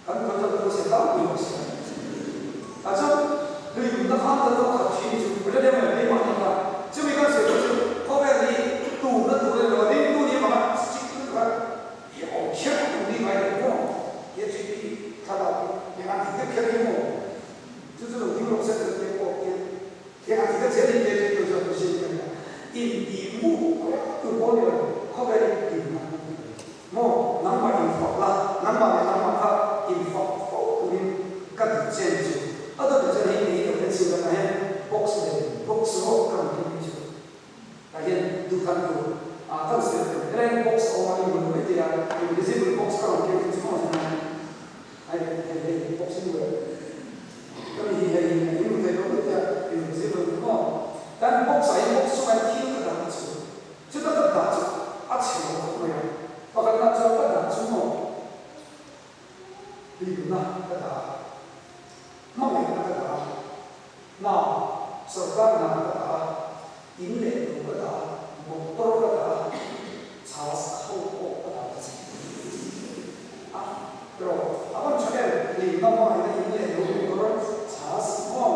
Kan kawt a chhe tlangpui bawk si a. Tah chuan hlimna khan kan lo khat thin chu ka hre lem lo keimah ni kha. Chumi kan sawi pawh chu khawvel hi tumna tur a ni lo a, ringtu ni avanga strict lutuk a i awm kher tur ni ngai lo maw? KGP thlalak hi eng an ti deuh kher hi maw? Chu chu lo ding rawh se ka ti pawh khian eng an ti deuh zel hi KGP chu a hmu sin ka nia. Intih muk tur pawh a ni lo, khawvel hi hlimna a ni. Maw, nangmah infak la, nangmah leh nangmah kha infak fo turin ka duh che ni chu. A dawt chuan hei nei deuh te chhim lakah hian box leh box rawk ka rawn tum hi chu. Tah hian duhthlan tur ah kan sawi tur helai box a awm a in rawn mai thei a, invisible box ka rawn ken hi chu maw chuan hei hei hei box hi maw ka mi hi hei hi a in thei lo mai thei a invisible maw kan box ah hian box chungah hian thil ka dah chu. Chuta ka dah chu a chhe lo khawp mai a, pakhatna chuan ka dah chu maw hlimna ka dah a, hmangaihna ka dah a, hna sorkar hna ka dah a, in leh lo ka dah a, motor ka dah a, chhas ho pawh ka dah ta che a, erawh a van tha em, hlimna hmangaihna in leh lo motor chhas maw.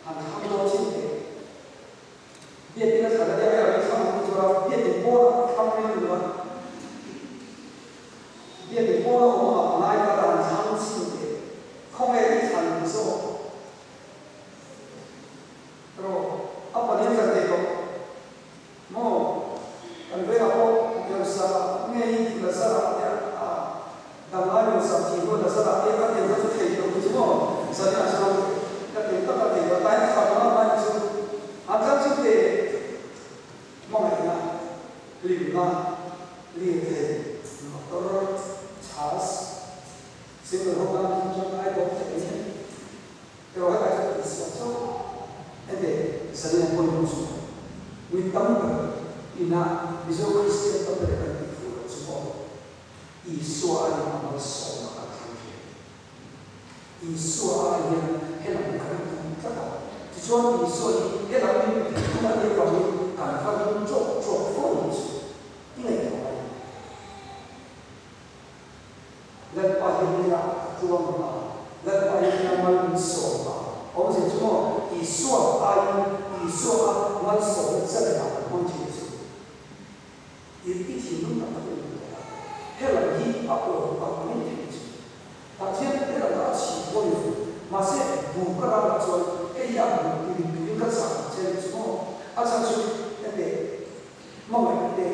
Han thlang dawn chin teh. Biakin a thlan a nia, hei a thlang ang chu a, biakin pawnah a thlang reng lo a. Biakin pawna awm a ngai ta a, han thlang chin teh. Khawnge i thlan zawk? Rawh, a pahnih thlan thei tawh maw? Kan vengah pawh Yosa nge i tih Lazara te a dam lai Yosa thih hnu Lazara te a tel kha chu thei tawh chu maw? Zaniah chuan ka tel tak a thei tawh tlai thla tawh a ngai chu an thlang chu te hmangaihna hlimna lirthei motor chhas single ho tan chu chuan ai bawk thei nia. Erawh hetah chuan Isua chauh ente zalen pawimawh chu mi tam tak ina Mizo Kristian tam ber kan tih fuh loh chu pawh Isua aiin a malsawmna kan thlang thin. Isua ai hian helam hi kan tum tlat a, tichuan Isua hi helam min pe thei tum a nih avangin kan va ring ṭawk ṭawk fo hi chu i ngaihtuah a ni. Lalpa hi nia a tluang a, Lalpa hi nia mal min sawm a. Awmzia chu maw, Isua aiin Isua a malsawmna chalen ah kan hmang thin chu i i thinlung tak tak in hmu tawh a. Helam hi a awm tak mai thei chu. Pathian helam kha a chhip pawh ni fu. Mahse, bu ka ral ah chuan hei hi a hmuh turin turin ka chah ang che ni chu maw. A chhan chu hete Hmangaih te,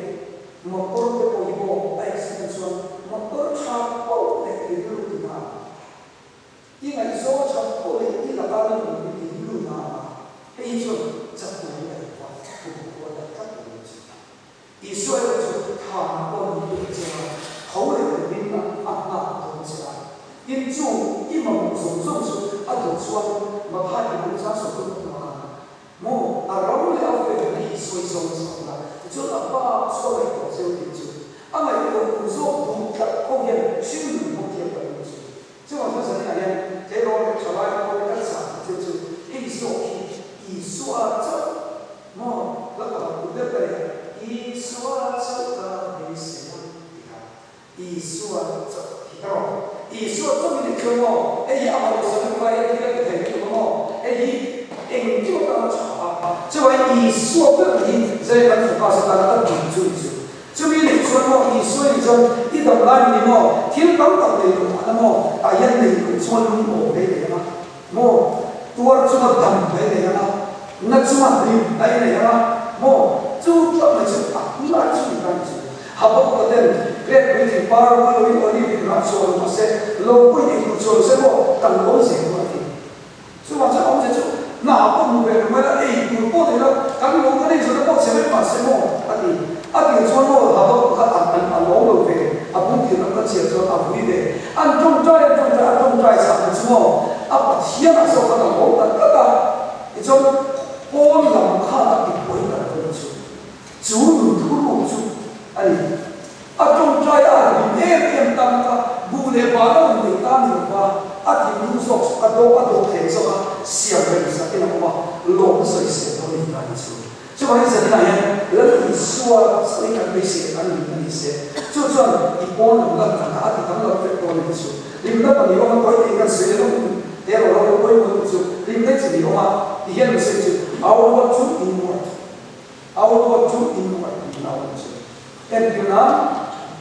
motor te pawh hi maw a accident chuan motor tha poh leh i rilru ti na a, i ngaihzawn tha poh leh i laka rinawm hi i rilru na a, hei hi chuan chakna hi a duh a, kum khua tak tlat lo ni chu. Isua erawh chu tha na pawh ni pek che a, tho leh turin a nghak dawn che a, tin chung i mamawh zawng zawng chu a duh chuan Mathai i hmuh chang sawm tum a khan Maw, a ram leh a fel na hi sawi zawng zawng la, tichuan a pa chu a ngaihtuah cheu tih chu a ngaihtuah tur zawk duh tlat ho hian hring nun hmang thiam kan ni chu. Chuvang chuan zaninah hian tleirawl leh thalai pawh te kan chah tih cheu chu hei zawk hi Isua chauh maw la pakhat duh ber ka nei a, Isua chauh ka beisei ang tih kha Isua chauh hi ka rawh. Isua chauh hi dik chuan maw? Hei hi amah Rusalem lai a thil a ti thei lutuk a maw? Hei hi engkim atana tha a. Chuvangin Isua ber hi zai kan focus atana ka duh chu ni chu. Chumi nih chuan maw Isua nih chuan i dam lai ni maw? Thil tam tak nei loh mahna maw? Tah hian nei loh chuan lungawm mai nei anga maw? Tuar chunga dam mai nei anga, na chunga hlim mai nei anga maw? Chu tak mai chu a hmai chu ni ta ni chu. Habakuka ten Grep pui thing par rual loin olive in rah chhuah lo mahse lo pui eng tur chhuah lo se maw kan lo awm zel dawn a ti. Chuvang chuan awmze chu hna pawh hmu ve lo mai la, ei tur pawh nei la, kan lo kan ei zawhna pawh chhe vek mahse maw a ti. A tir chuan maw Habakuka kha an an a lawm lo ve, a bung tir lam kan chhiar chuan a vui ve. An tawngtai an tawngtai a tawngtai chhakna chu maw a Pathian ah zawk khan a lawm ta tlat a, tichuan pawn lam khan a ti buai ta lo chu. Chu nun thuruk chu a ni. A tawngtai a rim em em tan kha buh leh bal a rawn nei ta ni lova, a thinlung zawk chu a daw a daw thei zawk a, siam rem zakin a awm a, lawm sawisel dawn ni ta ni chu. Chuvangin zaninah hian Lal Isua sawi kan beisei an rim a ni se, chu chuan i pawn lam lan dan kha a ti dang lo vek dawn a ni chu. Rimna pahnih awm a, tawi tih kan sawi leh lawk te ro ro pawimawh chu rimna chi ni awm a, ti hian an sawi chu, Outward chu inward. Outward chu inward tih na awm chu. Entirna,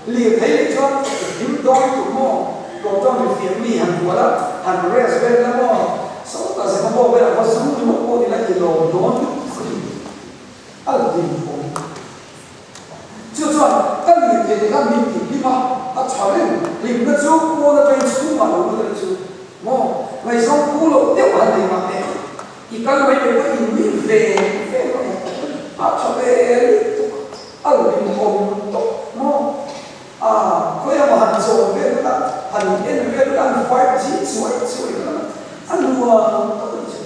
Lirthei leh chuan hlim dawn tur maw, tlawm chuan mi fiah mi han bual a, han rest vel la maw, sawta zema pawh velah khaw zum ringawt pawh nila i lawm dawn lutuk a ni. A hlim awm. Chu chuan ka lirthei te khan min ti hlim a, a tha reng. Hlimna chu pawn atangin chhungah lo lut a ni chu maw, ngaihzawng pu loh deuh han nei mah teh. I kal mai mai pawh i nui ve ve mai a, a tha ve lutuk a, a rinawm tawp maw? A khawi emaw han chawl vel ula, han en vel ula, an fight chi chuai chuai ula, a nuam tawp a ni chu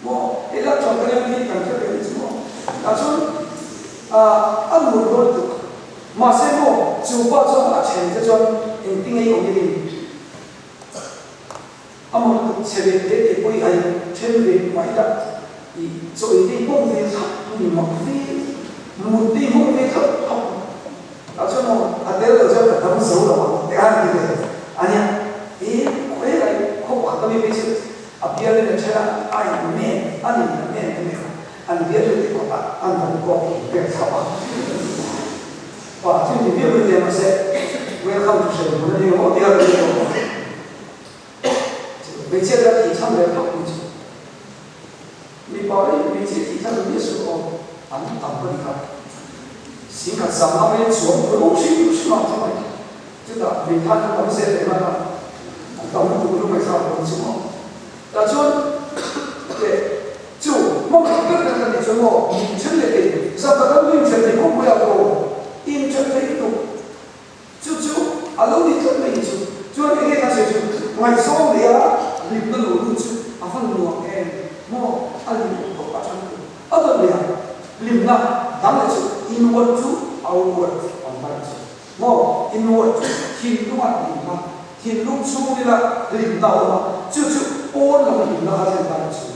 maw? Hei lak chuan kan en hi kan hre ve a ni chu maw? Tah chuan a nuam dawn lutuk, mahse maw chu pa chuan a then te chuan engtin nge i awm i rin? Amah lutuk che ve te te pawh i hai then ve mai la, i chaw ei te i pawm ve thlap ni mak ve, mut te i hmang ve thlap thlap tah chuan maw a tel lo chuan ka dam zo lo ang te khan a ti ve a nia. E khawi lai khaw pakhat a mi phei chu. A bial in a then a, a in men, an in a men em em a, an bial te kawtah an van kawk in pek thlap a. Pa thil ni viau in lem a se, welcome to hremhmun a ni maw tia ka ni lo. Hmeichhia te a thih chhan ve phawt ni chu. Mipa leh hmeichhia thih chhan miah suh aw, an tam ka ni kha. Singkhat sam a mei chuang tur awm hrim hrim ang chu mai. Chutah hmeithai kha tam zel leh nghal a, an tam lutuk lu mai thlak dawn chu maw. Tah chuan teh chu hmangaih ber kan kan tih chuan maw min then leh thei zan tak an min then thei khawp mai a aw, inthen thei lutuk. Chu chu a lo ni tlat mai chu. Chuan enge ka sawi chu ngaihzawng leh a hlimna lo lut chu a va nuam em maw? A hlimawm tawp a chhan tur a dawt leh a hlimna dang leh chu inward chu outward ang mai chu maw? Inward chu thinlunga hlimna, thinlung chhungrila hlimna a awm a, chu chu pawn lam hlimna kha thlen dan chu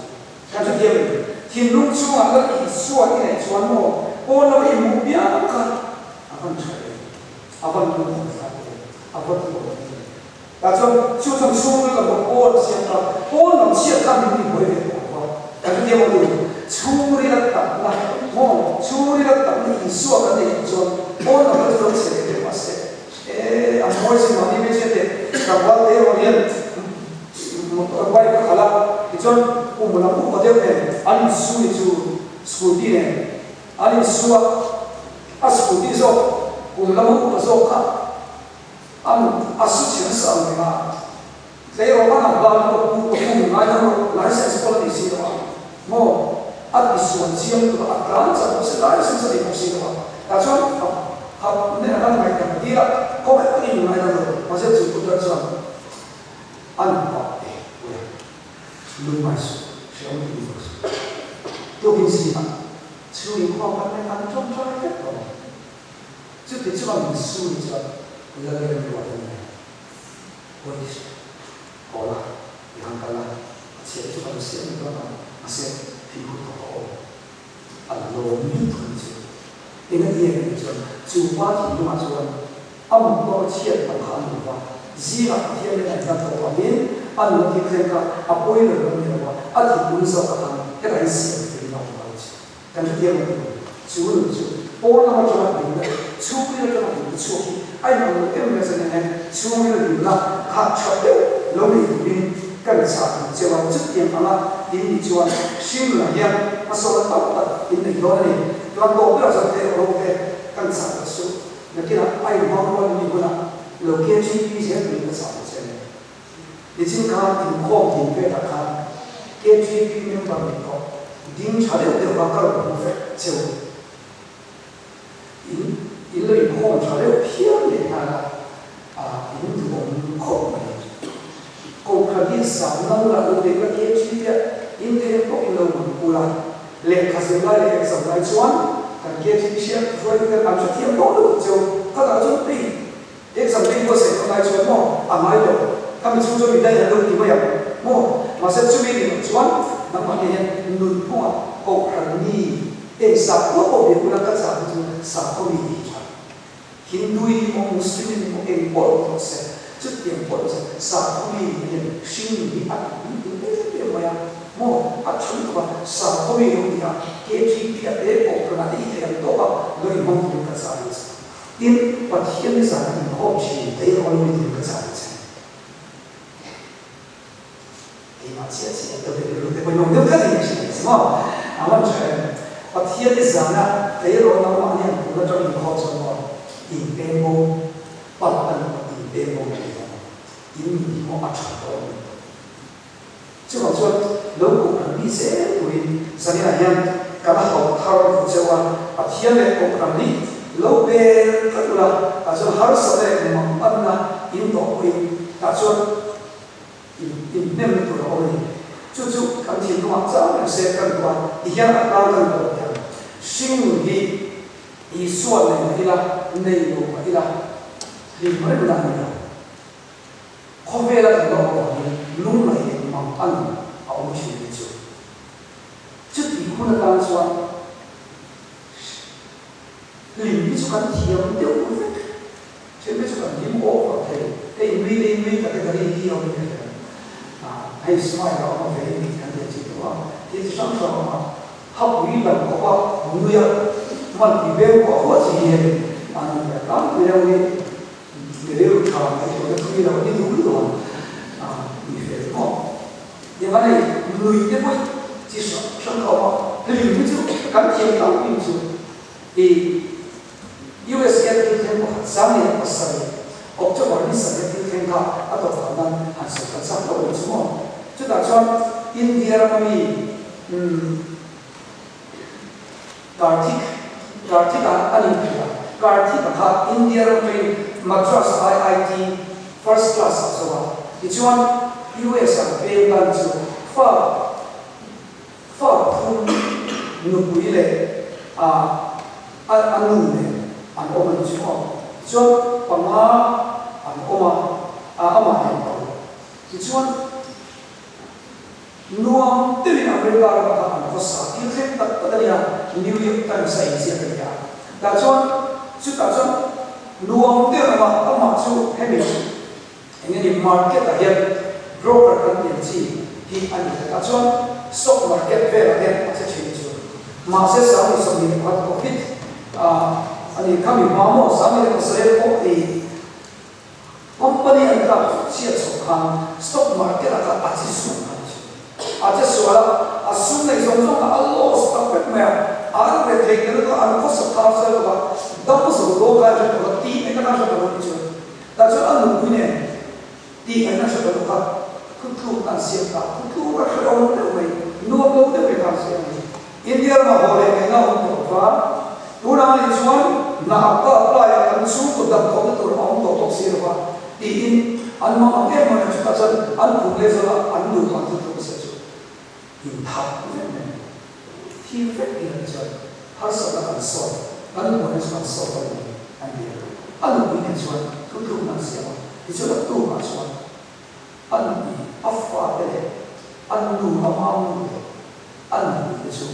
kan hrethiam em? Thinlung chhungah Lal Isua i neih chuan maw pawn lama i hmuh piang kha A van tha em? A van lungkhawm thlak em? A van hlawm em? Tah chuan chu chuan chhungril lam pawh pawn a siam ta, pawn lam chhiat khan min tihbuai ve tawh lo va, kan hrethiam ang tih chhungril a takna maw, chhungril a takna Isua kan neih loh chuan pawn lam kha chu lo chhe ve deuh mahse e a mawi sin mahni hmeichhia te tlangval te erawh hian motor bike a khalh a, tichuan kum lam upa deuh nen an insu ni chu scooty nen An insuah a scooty zawk kum lama upa zawk kha an a su chhe nasa ang reng a, tleirawl an ang ban pawh pu ka pu ngai dang rawh license pawh la nei si lo a maw a ti suan chiang lutuk a, a tlan chak bawk si license a nei bawk si lo a, tah chuan a hap nen a kan ngaihdan tir a kawng engtin ngai dang lo mahse chu putar chuan an vah e pui a. Lungngai suh, hrehawm ti bawk suh. Tukin zingah chhung inkhawm kan nei kan ṭawngṭai vek tawh ang. Chuti chuan min su ni chuan Lalrem ruat a ni mai. Pawi ti suh. Haw la, i han kal a, a chhiat chu kan siam ni dawn ang, mahse fimkhur tawk a awm. A lawm lutuk a ni chu. Eng a ti em tih chuan chu pa thinlungah chuan a motor chhiat lam kha a ni lo va, zingah Pathian nen an hlat tawh vangin a nun thil thleng kha a pawi lo lam ni lo va, a thinlung zawk a khan hetah hian siam felin a awm lo chu. Kan hrethiam lo tih chu nun chu pawn lam atanga hlimna, chhungril atanga hlimna chhuak hi a inang lo em mai chuan eng chhungril hlimna kha tha deuh lo nei turin kan chah duh cheu a, chutiang anga in nih chuan hringnunah hian hmasawnna tam tak in nei dawn a ni. Chuan tawp berah chuan te ro te kan chah ta suh. Nakinah a inhmang rual in ni hunah lo KGP zel turin ka chah ta che a ni. Nichin khan inkhawm tin vetah khan KGP member nih tawh ding tha deuh deuh kha ka rawn hmu vek cheu. In in lo inkhawm tha deuh phian leh nghal a, ah in duhawm khawp mai. Kohhran hi zam na hmunah lo nei ula KGP ah in thei pawh in lo rawn pul a, lehkha zir lai leh exam lai chuan kan KGP hriat hruaitu ten an hrethiam tawh lutuk cheu. Khatah chuan hei Exam te i buatsaih dawn lai chuan maw a ngai lo, khami chhung chuan mi dai an lo ti mai ang maw? Mahse chumi ni loh chuan nangmah nge hian nunphungah kohhran mi eng sakhaw pawh biak bula ka chah hi chu sakhaw mi tih tha. Hindu i ni maw, Muslim i ni maw, eng pawh lo tawh se, chutiang pawh lo se sakhaw mi nih hian hring hi a tih tih em em mai a maw? A tha lutuk a, sakhaw mi lo ni a, KGP a te kohhranah te i theih ang tawk a lo inhmang turin ka chah ang che. Tin, Pathian ni zan inkhawm thin te erawh lo ni ka chah che. Keimah chiah chiah ka be ru te pawhin awm deuh tlat in ka hria che maw? A van tha em? Pathian ni zana tleirawl nangmah nih an tun atang inkhawm chuan maw in peng bo palh a ni maw in peng bo mai ang in nun hi maw a tha tawh a ni. Chuvang chuan lo kohhran mi zel turin zaninah hian kan hauh thar duh cheu a, Pathian leh kohhran hi lo bel tlat ula, tah chuan harsatna leh manganna in tawh pawhin tah chuan in inhnemna tur a awm a ni. Chu chu kan thinlungah chang reng se kan duh a, tihian a tlang kan tawh hian hringnun hi Isua nei mah ila, nei lo mah ila, hlim reng la a ni lo. Khawvela kan lo awm avangin lungngaih leh mang an a awm thin hi chu. Chuti hun atan chuan hlim hi chu kan thiam deuh vek. Then hi chu kan hlim over thei. Hei nui leh nui category hi awm in ka hria. Hei smile a awm a ve in kan ti a chi tawh a, thil chi hrang hrang a awm a, hapui lam khawpa nui a hman tih veng huah huah chi hi hei an ni ve tlangpui deuh hi mi rilru tha ngaihtuahna thui lo ni duh lutuk ang a ni fel maw. Eng a nei nui te pawh chi hrang hrang kha a awm a, hlim hi chu kan thiam tlangpui chu i USA thil thleng pakhat 2007 October ni sarih thil thleng kha a tawp khan nan han sawi kan chak lo ang chu maw? Chutah chuan India rama mi umm Karthik Karthik a an inphei a, Karthik a kha India ram atangin Madras IIT first class ah zo a, tichuan US ah peng tan chu fa Fa thum nupui leh a a nu nen an awm a ni chu aw. Tichuan panga an awm a, a amah nen pawh. Tichuan nuam deuhin America ramah khan an khawsa thil thleng tak tak a nia, New York Times a inziak a nia. Tah chuan chutah chuan nuam deuh ramah amah chu hemi Eng nge ni market ah hian broker kan tih ang chi hi a ni ta chuan stock market velah hian a che thin chu. Mahse 2021 covid ah a ni kha mi hma maw 2007 pawh i company an tlak chhiat chhoh khan stock market ah khan a che sual kha ni chu. A che sual a, a sum nei zawng zawng kha a loss tak vek mai a, an rethei te lutuk a, an khawsak thar sawi bawk a, dam zo dawn kha a hre tawh a, tih mai kha a hre tawh lo ni chu. Tah chuan a nupui nen tih ngaihna hre lo kha thutluk an siam ta, thutluk a hrehawm deuh mai, nuam lo deuh mai kha an siam a ni. India rama haw leh ngaihna awm tawh va, tunah ani chuan hna ka apply a, kan chhungkaw dam khawpna tur a awm tawh bawk si lo va, tiin an mang ang em em a, chutah chuan an kum leh zawla an nupa an thutluk a siam chu inthah vek mai a ni. Thil vek hi an chuan harsatna kan sawt, kan buaina chu kan sawt a ni an ti a. A nupui nen chuan thutlukna an siam a, tichuan a tukah chuan a nupui, a fate leh a nu, a mau nu leh a nupui te chu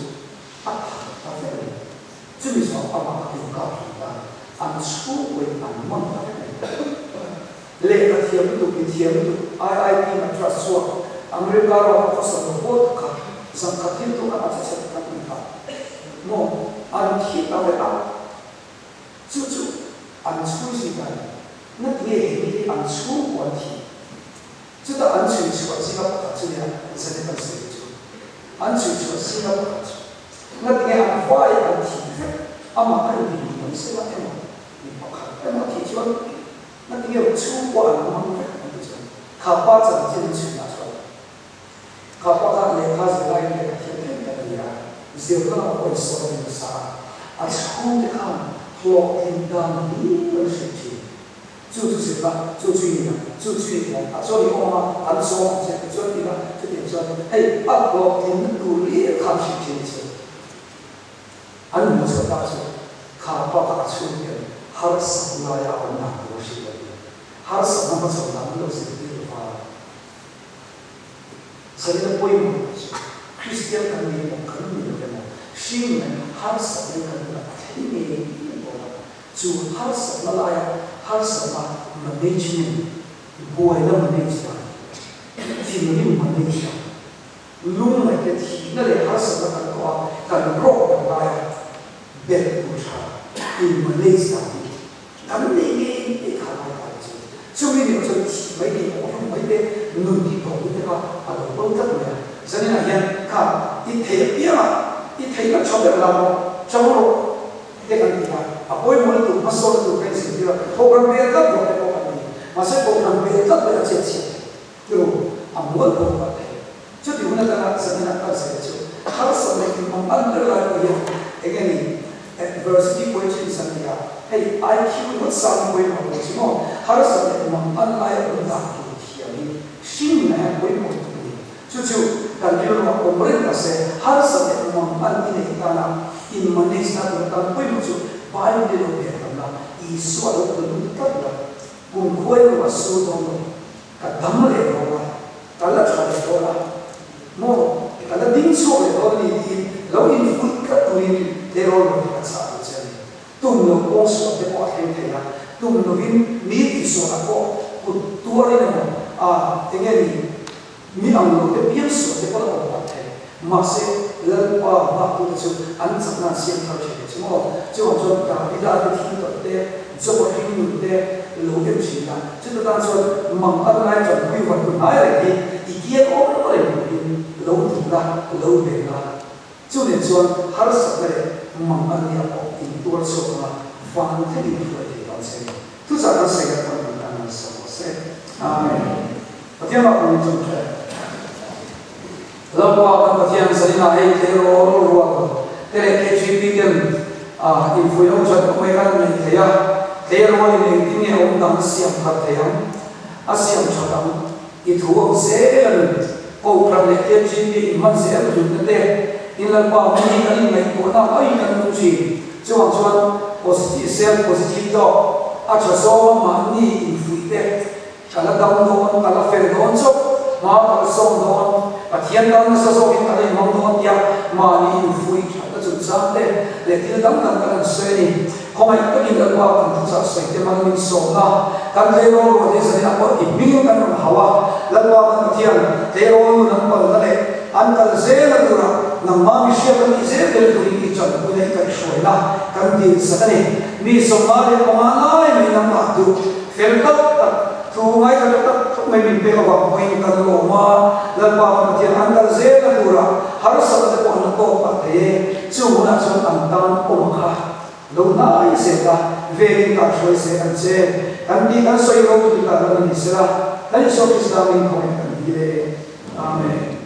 a that ta vek a ni. Chumi zawng amah a inkap hlum ta, an chhungkuain an man ta vek a ni. Lehkha thiam lutuk, mi thiam lutuk, IIT Madras chhuak, America rama khawsak lo pawl tak kha zangkhat thil tu khan a che chhe tak mai kha maw an thi ta vek a, chu chu an chhui zui ta ni. Na tinge he mi hi an chhungkaw an thi? Chutah an chhui chhuah zinga pakhat chu nia Zenith an sawi chu. An chhui chhuah zinga pakhat chu. Na tinge an vai an thi vek amah kha in hmu mai sela emaw mi pakhat emaw a thih chuan Na ti nge chhungkua an hmang vek an ti chuan kha pa chanchin an chhunah chuan kha pa kha lehkha zirlaiin lehkha thiam em em a ni a, zirna lamah pawh insawn a ni nasa a, a chhungte khan hlawhtlin dan hlir an hrilh thin. Chu chu zirna, chu chu i ni ang, chu chu i ti ang, ah chuan i awm a, an sawm ang che tichuan ti la, chutiang chuan hei a hlawhtlinna tur hlir kha an hrilh thin a ni chuan. An hmuh chhuah tak chu kha pa kha a chhungte harsat laia a awm dan tur a hrilh lo ni. Harsatna hmachhawn dan an lo zirtir lo va. Zalina pawimawh tak chu Kristian kan ni emaw kan ni lo emaw hring leh harsatna kan nunah a thleng ngei ngei dawn a. Chu harsatna laia harsatna management, buaina manage dan, thinrim manage dan, Lungngaih te thihna leh harsatna kan tawh a, kan rawk kan lai a, belh tur tha in manage dan hi kan nei ngei ngei kha lai ta chu. Chumi ni chuan thih mai te, awhhlum mai te, nun tih tawh mai te kha a lo bo tlat mai a. Zaninah hian kha i thei apiang a, i theihna tha ber la rawh, chang rawh te kan ti a, a pawimawh lutuk hmasawn lutuk kan inzirtir a, program bel tlat rawh te pawh kan ti. Mahse program bel tlat ber a chet chhiat theih. Tiro a mual pawh ka thei. Chuti hun atanga zaninah kan sawi chu harsat leh inmang an ber lai pawh hian eng nge ni adversity quotient an ti a, hei IQ ringawt sang pawimawh lo chu maw, harsat leh inmang an laia awm dan tur thiam hi hring nunah hian pawimawh lutuk a ni. Chu chu kan rilruah awm reng ta se, harsat leh inmang an i neih tana in manage na tur atan pawimawh chu Bible i lo bel tam la, Isua lo tun lut tlat la, kum khuai ruah sur dawn lo. Ka dam leh dawn a, ka la tha leh dawn a, maw ka la ding chhuak leh dawn a ni tiin lo infuih tlat turin tleirawl lo hi ka chah duh che a ni. Tum lo kawng suah te pawh a thleng thei a, tum lovin mi tihsualna pawh kut tuarin emaw, ah enge ni? Mi ang lo te piang sual te pawh la awm palh thei. Mahse, Lalpa nghaktute chu an chakna an siam thar thin chu maw? Chuvang chuan Davida te thil tawrh te, Joba hring nun te lo en thin a, chuta tan chuan mang an ngai tanpui van hun hnai reng hi i kiang awm reng turin lo duh la, lo ven la. Chu nen chuan harsatna leh mang an nia pawh in tuar chhuak anga van thlengin hruai thei dawn che ni. Thuchah kan sawi kan pawn kan tan nasa rawh se. Amen. Pathian ah pawhin chung ṭha. Lalpa kan Pathian zaninah hei tleirawl rual te leh KGP ten infuih lo ṭhat pawh mai kan nei thei a, tleirawl in engtin nge awm dang siam khat thei ang, a siam ṭhat ang i thu ang zel a ni. Kohhran leh KGP inhman zel hlutna te in Lalpa mi kan inngaihtuahna aiin kan nung ṭhin. Chuvang chuan positive self positive talk a ṭha zawnga mahni infuih te Ka la dam dawn, ka la fel dawn chauh, hma ka la sawm dawn, Pathian dam nasa zawkin ka la inhmang dawn tia mahni infuih thatna chungchang te leh thil dang dang kan han sawi a ni. Khawngaih takin Lalpa kan thuchah sawi te man min sawmna kan tleirawl ruah te zanin a pawh i hmingin kan rawn hau a, Lalpa kan Pathian tleirawl nun an palna leh an kal zel a turah nangmah mi hriat a nih zel tel turin i chanpuina i kaihhruaina kan dilsak a ni. Mi 55 lai mai nangmah duh Fel tak tak, thu ngaithla tha tak tak mai min pek avang pawhin kan lawm a, Lalpa kan Pathian an kal zel a turah harsatna te pawh an la tawk pah thei e. Chu hunah chuan an tan awm kha lo hnai zel a, velin kah hruai zel ang che. Kan tih kan sawi ropui ta lo a ni sela, Kan Isua Krista min khawngaih kan dil e. Amen.